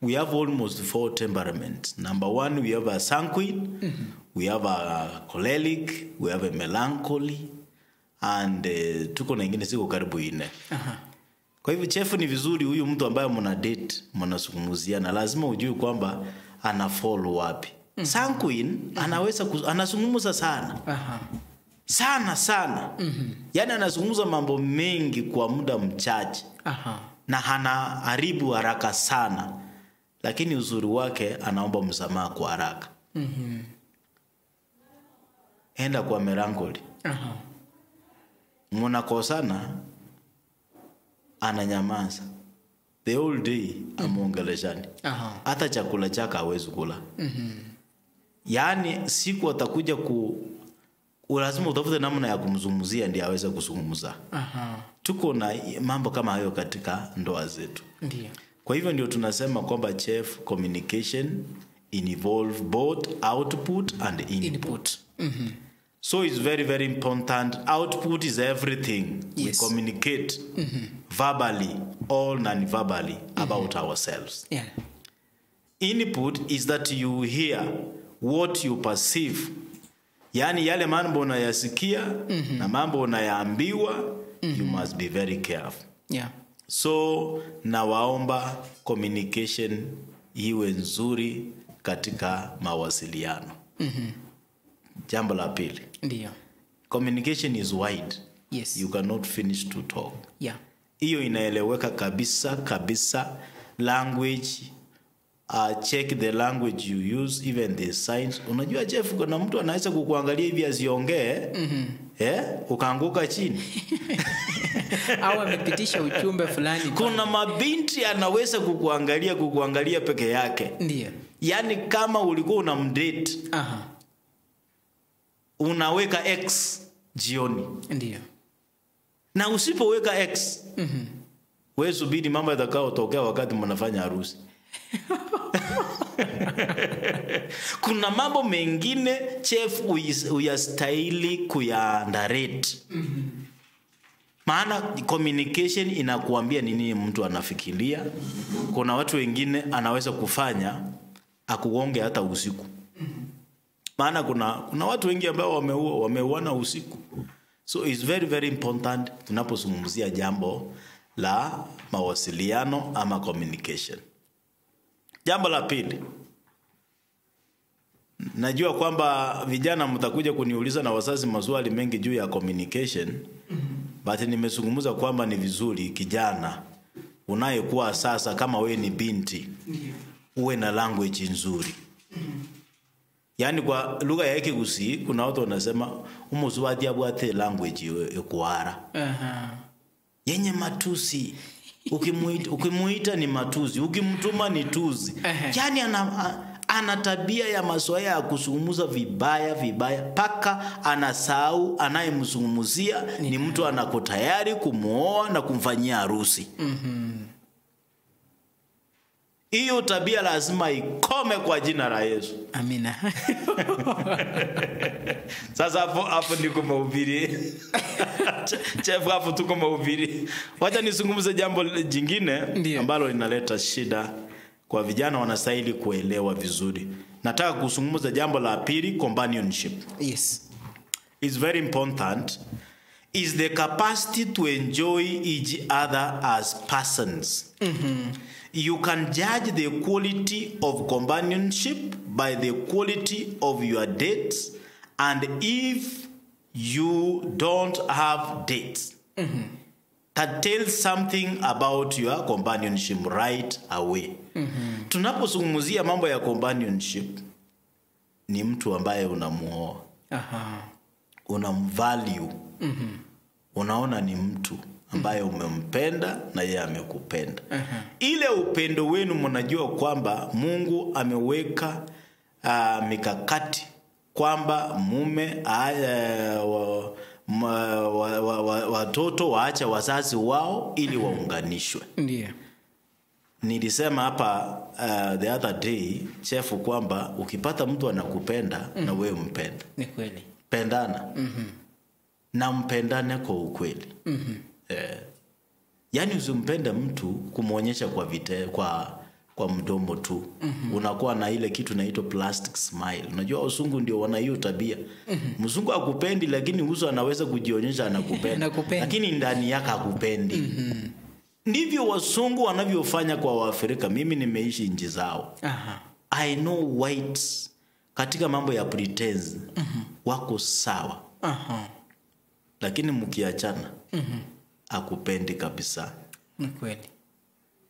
We have almost 4 temperaments. Number 1, we have a sanguine, we have a choleric, we have a melancholy, and tuko na ingine siko karibu 4. Kwa hivyo chef, ni vizuri huyu mtu ambaye mna date, mnazungumziana, lazima ujue kwamba ana follow wapi. Sanguine anaweza anazungumza sana. Sana sana. Yaani anazungumza mambo mengi kwa muda mchache. Na hanaharibu haraka sana. Lakini uzuri wake anaomba msamaha kwa haraka. Enda kwa melancholy. Mnakosana, ananyamaza. The whole day amuongeleshani. Hata chakula chake hawezi kula. Yaani siku atakuja lazima utafute namna ya kumzungumzia ndiye aweze kuzungumza. Tuko na mambo kama hayo katika ndoa zetu. Ndiyo. Kwa hivyo ndio tunasema kwamba chef, communication involve both output and input. So it's very, very important. Output is everything. We communicate verbally or non-verbally about ourselves. Input is that you hear what you perceive. Yaani yale mambo unayasikia na mambo unayaambiwa, you must be very careful. So nawaomba communication iwe nzuri katika mawasiliano. Jambo la pili. Ndiyo. Communication is wide. You cannot finish to talk. Hiyo inaeleweka kabisa kabisa. Language, check the language you use, even the signs. Unajua Jeff, kuna mtu anaweza kukuangalia hivi asiongee, ukaanguka chini. Au amepitisha ujumbe fulani. Kuna mabinti anaweza kukuangalia peke yake. Ndiyo. Yaani kama ulikuwa unamdate, unaweka X jioni. Ndiyo. Na usipoweka X, wewe subiri mambo yatakayotokea wakati mnafanya harusi. Kuna mambo mengine chef uyastahili kuyaunderrate. Maana communication inakuambia ni nini mtu anafikiria. Kuna watu wengine anaweza kufanya akugonge hata usiku. Maana kuna watu wengi ambao wameuana usiku. So it's very, very important tunapozungumzia jambo la mawasiliano ama communication. Jambo la pili, najua kwamba vijana mtakuja kuniuliza na wazazi maswali mengi juu ya communication. But nimezungumza kwamba ni vizuri kijana unayekuwa sasa, kama wewe ni binti, uwe na language nzuri. Yaani kwa lugha ya Kigusi kuna watu wanasema umuzwadi abwate language ekuara. Yenye matusi. Ukimuita ni matusi, ukimtuma ni tuzi. Yaani ana tabia ya mazoea ya kuzungumza vibaya vibaya paka anasahau anayemzungumzia ni mtu anako tayari kumuoa na kumfanyia harusi. Hiyo tabia lazima ikome kwa jina la Yesu. Amina. Sasa hapo ndiko mahubiri. Chef, hapo tuko mahubiri. Wacha nizungumze jambo jingine ambalo linaleta shida kwa vijana, wanastahili kuelewa vizuri. Nataka kuzungumza jambo la pili, companionship. Yes. It's very important. Is the capacity to enjoy each other as persons. You can judge the quality of companionship by the quality of your dates, and if you don't have dates, that tells something about your companionship right away. Tunapozungumzia mambo ya companionship, ni mtu ambaye unamuoa. Unamvalue. Unaona ni mtu ambaye umempenda na yeye amekupenda. Ile upendo wenu mnajua kwamba Mungu ameweka mikakati kwamba mume watoto waache wazazi wao ili waunganishwe. Ndiyo. Nilisema hapa the other day, Chef, kwamba ukipata mtu anakupenda na wewe umpende. Ni kweli. Pendana. Na mpendane kwa ukweli. Yaani usimpende mtu kumuonyesha kwa kwa mdomo tu. Unakuwa na ile kitu inaitwa plastic smile. Unajua wazungu ndio wana hiyo tabia. Mzungu hakupendi lakini uso anaweza kujionyesha anakupenda. Lakini ndani yake hakupendi. Ndivyo wazungu wanavyofanya kwa Waafrika. Mimi nimeishi nchi zao. I know whites katika mambo ya pretense wako sawa. Lakini mkiachana hakupendi kabisa. Ni kweli.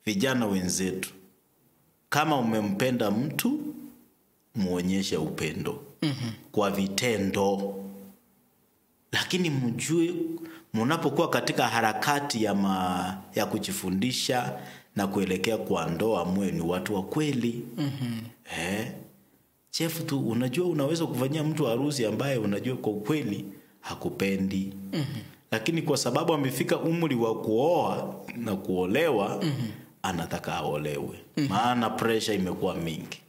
Vijana wenzetu, kama umempenda mtu, muonyeshe upendo kwa vitendo. Lakini mjue mnapokuwa katika harakati ya kujifundisha na kuelekea kwa ndoa, muwe ni watu wa kweli. Chef tu, unajua unaweza kufanyia mtu harusi ambaye unajua kwa kweli hakupendi. Lakini kwa sababu amefika umri wa kuoa na kuolewa, anataka aolewe. Maana pressure imekuwa mingi.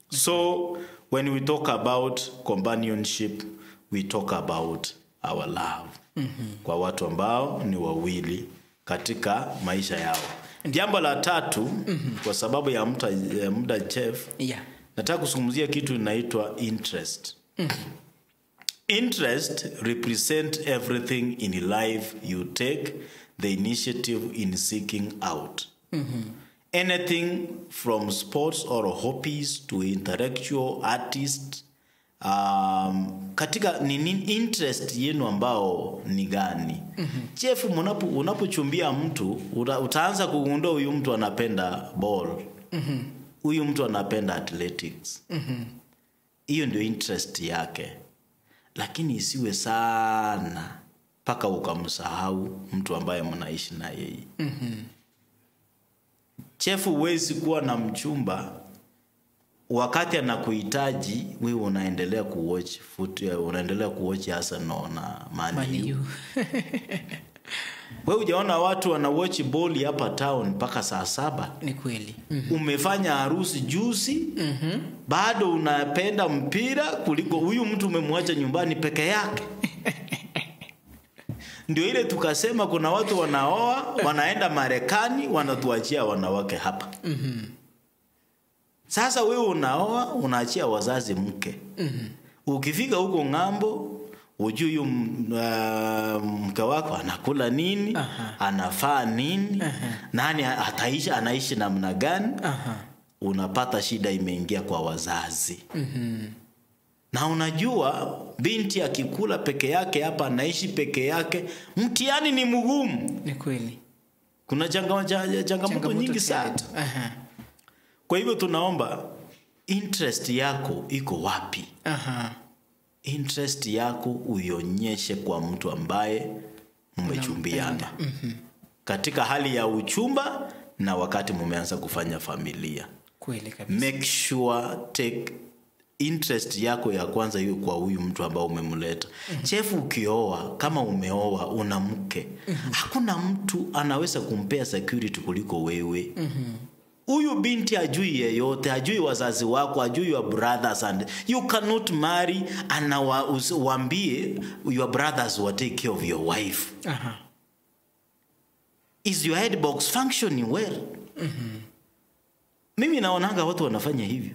So when we talk about companionship, we talk about our love. Kwa watu ambao ni wawili katika maisha yao. Jambo la tatu, kwa sababu ya muda Chef, nataka kuzungumzia kitu inaitwa interest. Interest represent everything in life you take the initiative in seeking out. Anything from sports or hobbies to intellectual artists. Katika ni interest yenu ambao ni gani? Chef, unapochumbia mtu, utaanza kugundua huyu mtu anapenda ball. Huyu mtu anapenda athletics. Hiyo ndio interest yake. Lakini isiwe sana paka ukamsahau mtu ambaye mnaishi na yeye. Chef, huwezi kuwa na mchumba wakati anakuhitaji wewe unaendelea kuwatch foot, unaendelea kuwatch Arsenal na Man U. Wewe hujaona watu wana watch ball hapa town mpaka saa 7. Ni kweli. Umefanya harusi juzi, bado unapenda mpira kuliko huyu mtu umemwacha nyumbani peke yake. Ndio ile tukasema kuna watu wanaoa, wanaenda Marekani, wanatuachia wanawake hapa. Sasa wewe unaoa, unaachia wazazi mke. Ukifika huko ng'ambo, hujui mke wako anakula nini, anafaa nini, nani ataishi, anaishi namna gani. Unapata shida imeingia kwa wazazi. Na unajua binti akikula peke yake hapa, anaishi peke yake, mtihani ni mgumu. Ni kweli. Kuna changamoto nyingi sana. Kwa hivyo tunaomba interest yako iko wapi? Interest yako uionyeshe kwa mtu ambaye mmechumbiana. Katika hali ya uchumba na wakati mmeanza kufanya familia. Kweli kabisa. Make sure take interest yako ya kwanza iwe kwa huyu mtu ambao umemleta. Chef, ukioa, kama umeoa una mke, hakuna mtu anaweza kumpea security kuliko wewe. Huyu binti hajui yeyote, hajui wazazi wako, hajui your brothers, and you cannot marry and waambie your brothers will take care of your wife. Is your head box functioning well? Mimi naonanga watu wanafanya hivyo.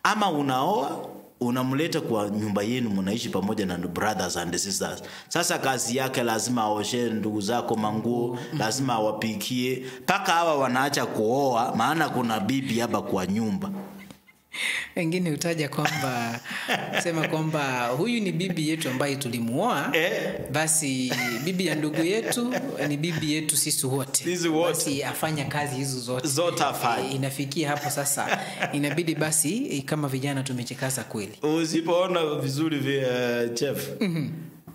Ama unaoa, unamleta kwa nyumba yenu, mnaishi pamoja na brothers and sisters. Sasa kazi yake lazima aoshe ndugu zako manguo, lazima awapikie. Paka hawa wanaacha kuoa, maana kuna bibi hapa kwa nyumba. Wengine hutaja kwamba sema kwamba huyu ni bibi yetu ambaye tulimuoa, basi bibi ya ndugu yetu ni bibi yetu sisi wote. Sisi wote. Basi afanya kazi hizo zote. Zote afanye. Inafikia hapo sasa inabidi basi kama vijana tumechekaza kweli. Usipoona vizuri chef.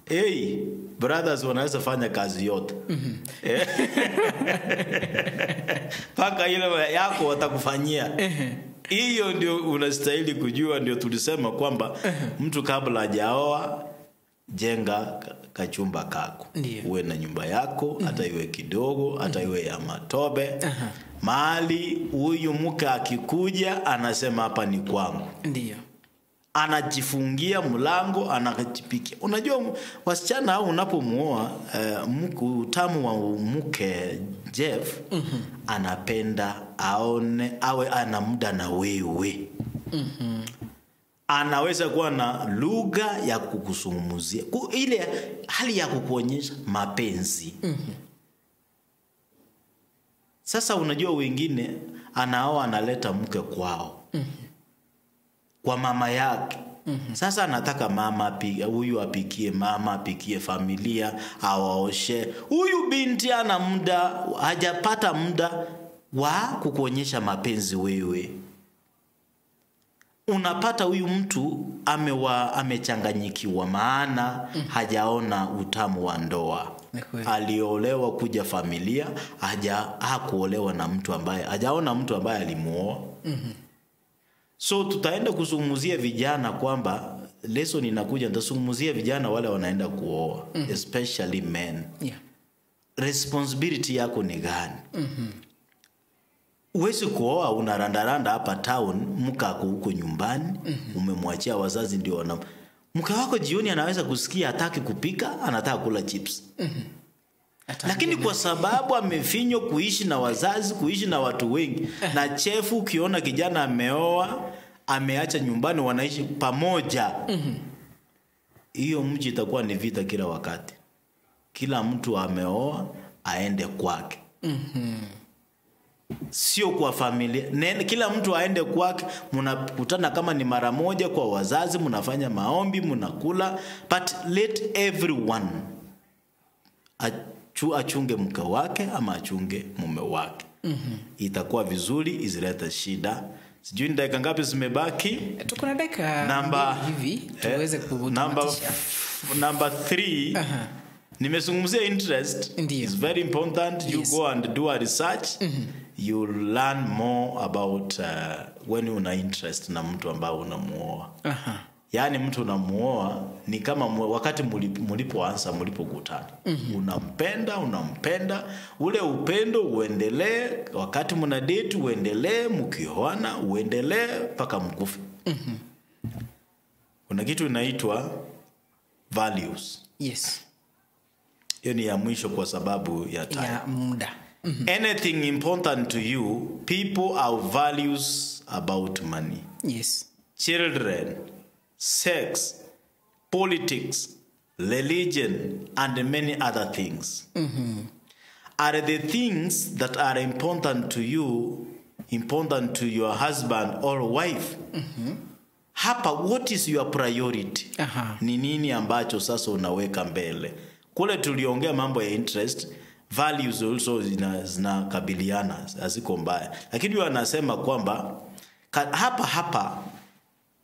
Hey, brothers wanaweza fanya kazi yote. Paka ile yako watakufanyia. Hiyo ndio unastahili kujua. Ndio tulisema kwamba mtu kabla hajaoa, jenga kachumba kako. Uwe na nyumba yako, hata iwe kidogo, hata iwe ya matobe. Mahali huyu mke akikuja anasema hapa ni kwangu. Ndiyo. Anajifungia mlango, anajipikia. Unajua wasichana hao unapomuoa, utamu wa mke Jeff, anapenda aone awe ana muda na wewe. Anaweza kuwa na lugha ya kukusungumzia, ile hali ya kukuonyesha mapenzi. Sasa unajua wengine anaoa analeta mke kwao. Kwa mama yake. Sasa anataka mama huyu apikie, mama apikie familia, awaoshe. Huyu binti ana muda, hajapata muda wa kukuonyesha mapenzi wewe. Unapata huyu mtu amechanganyikiwa, maana hajaona utamu wa ndoa. Aliolewa kuja familia, hakuolewa na mtu ambaye hajaona mtu ambaye alimuoa. So tutaenda kuzungumzia vijana kwamba lesson inakuja, nitazungumzia vijana wale wanaenda kuoa, especially men. Responsibility yako ni gani? Huwezi kuoa unarandaranda hapa town, mke ako huko nyumbani, umemwachia wazazi ndio wana. Mke wako jioni anaweza kusikia hataki kupika, anataka kula chips. Lakini kwa sababu amefinywa kuishi na wazazi, kuishi na watu wengi, na chefu ukiona kijana ameoa, ameacha nyumbani wanaishi pamoja. Hiyo mji itakuwa ni vita kila wakati. Kila mtu ameoa aende kwake. Sio kwa familia. Kila mtu aende kwake, mnakutana kama ni mara moja kwa wazazi, mnafanya maombi, mnakula, but let everyone achunge mke wake ama achunge mume wake. Itakuwa vizuri, isilete shida. Sijui ni dakika ngapi zimebaki? Tuko na dakika hivi tuweze kutamatisha. Number 3. Nimezungumzia interest. Ndiyo. It's very important. You go and do a research. You learn more about when una interest na mtu ambao unamuoa. Yaani mtu unamuoa ni kama wakati mlipoanza, mlipokutana. Unampenda, ule upendo uendelee, wakati mna date uendelee, mkioana uendelee mpaka mkufe. Kuna kitu inaitwa values. Yes. Hiyo ni ya mwisho kwa sababu ya time. Ya muda. Anything important to you, people have values about money. Yes. Children, sex, politics, religion, and many other things. Are the things that are important to you, important to your husband or wife? Hapa, what is your priority? Ni nini ambacho sasa unaweka mbele? Kule tuliongea mambo ya interest, values also zinakabiliana, haziko mbaya. Lakini huyu anasema kwamba hapa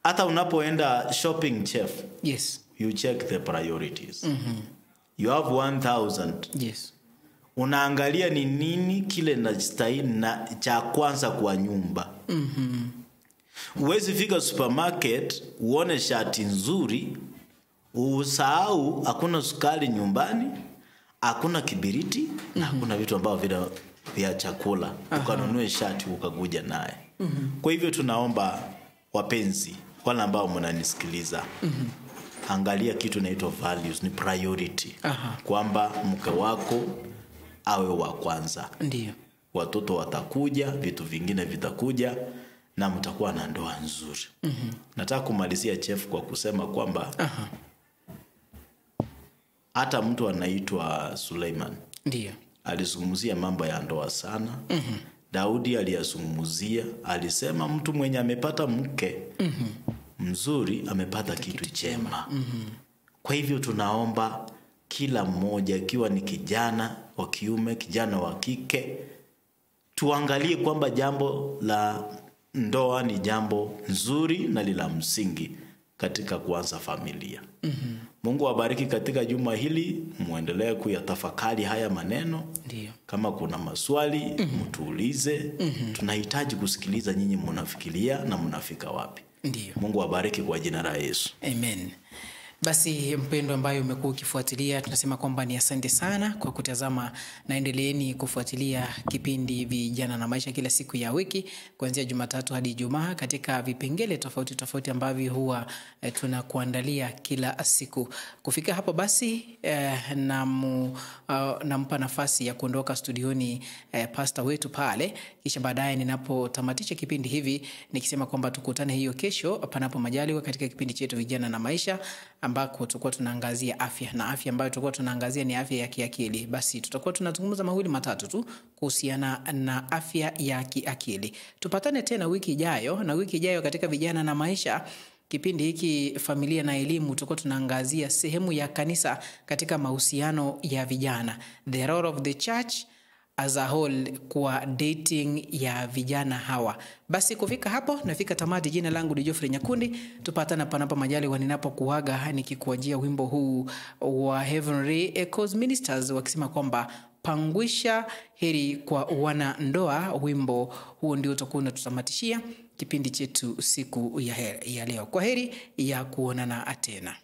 hata unapoenda shopping, chef. Yes. You check the priorities. You have 1,000. Yes. Unaangalia ni nini kile nastahili na cha kwanza kwa nyumba. Huwezi fika supermarket uone shati nzuri, usahau hakuna sukari nyumbani, hakuna kibiriti, na hakuna vitu ambavyo vina vya chakula, ukanunue shati ukakuja naye. Kwa hivyo tunaomba wapenzi, wale ambao mnanisikiliza, angalia kitu inaitwa values, ni priority. Kwamba mke wako awe wa kwanza. Ndiyo. Watoto watakuja, vitu vingine vitakuja, na mtakuwa na ndoa nzuri. Nataka kumalizia Chef kwa kusema kwamba hata mtu anaitwa Suleiman, Ndiyo, alizungumzia mambo ya ndoa sana. Daudi aliyazungumzia, alisema mtu mwenye amepata mke mzuri amepata kitu chema. Kwa hivyo tunaomba kila mmoja, ikiwa ni kijana wa kiume, kijana wa kike, tuangalie kwamba jambo la ndoa ni jambo nzuri na lila msingi katika kuanza familia. Mungu awabariki katika juma hili, muendelee kuyatafakari haya maneno. Ndiyo. Kama kuna maswali, mtuulize. Tunahitaji kusikiliza nyinyi mnafikiria na mnafika wapi. Ndiyo. Mungu awabariki kwa jina la Yesu. Amen. Basi mpendo ambaye umekuwa ukifuatilia, tunasema kwamba ni asante sana kwa kutazama, na endeleeni kufuatilia kipindi Vijana na Maisha kila siku ya wiki kuanzia Jumatatu hadi Ijumaa katika vipengele tofauti tofauti ambavyo huwa tunakuandalia kila siku. Kufika hapo basi, nampa nafasi ya kuondoka studioni pastor wetu pale, kisha baadaye ninapotamatisha kipindi hivi nikisema kwamba tukutane hiyo kesho panapo majaliwa katika kipindi chetu Vijana na Maisha, ambako tutakuwa tunaangazia afya, na afya ambayo tutakuwa tunaangazia ni afya ya kiakili. Basi tutakuwa tunazungumza mawili matatu tu kuhusiana na afya ya kiakili. Tupatane tena wiki ijayo, na wiki ijayo katika Vijana na Maisha, kipindi hiki Familia na Elimu, tutakuwa tunaangazia sehemu ya kanisa katika mahusiano ya vijana, the role of the church as a whole kwa dating ya vijana hawa. Basi kufika hapo nafika tamati. Jina langu ni Geoffrey Nyakundi. Tupatana panapo majaliwa ninapokuaga nikikuajia wimbo huu wa Heavenly Echoes Ministers wakisema kwamba pangwisha heri kwa wana ndoa. Wimbo huo ndio utakuwa unatutamatishia kipindi chetu siku ya leo. Kwa heri ya kuonana tena.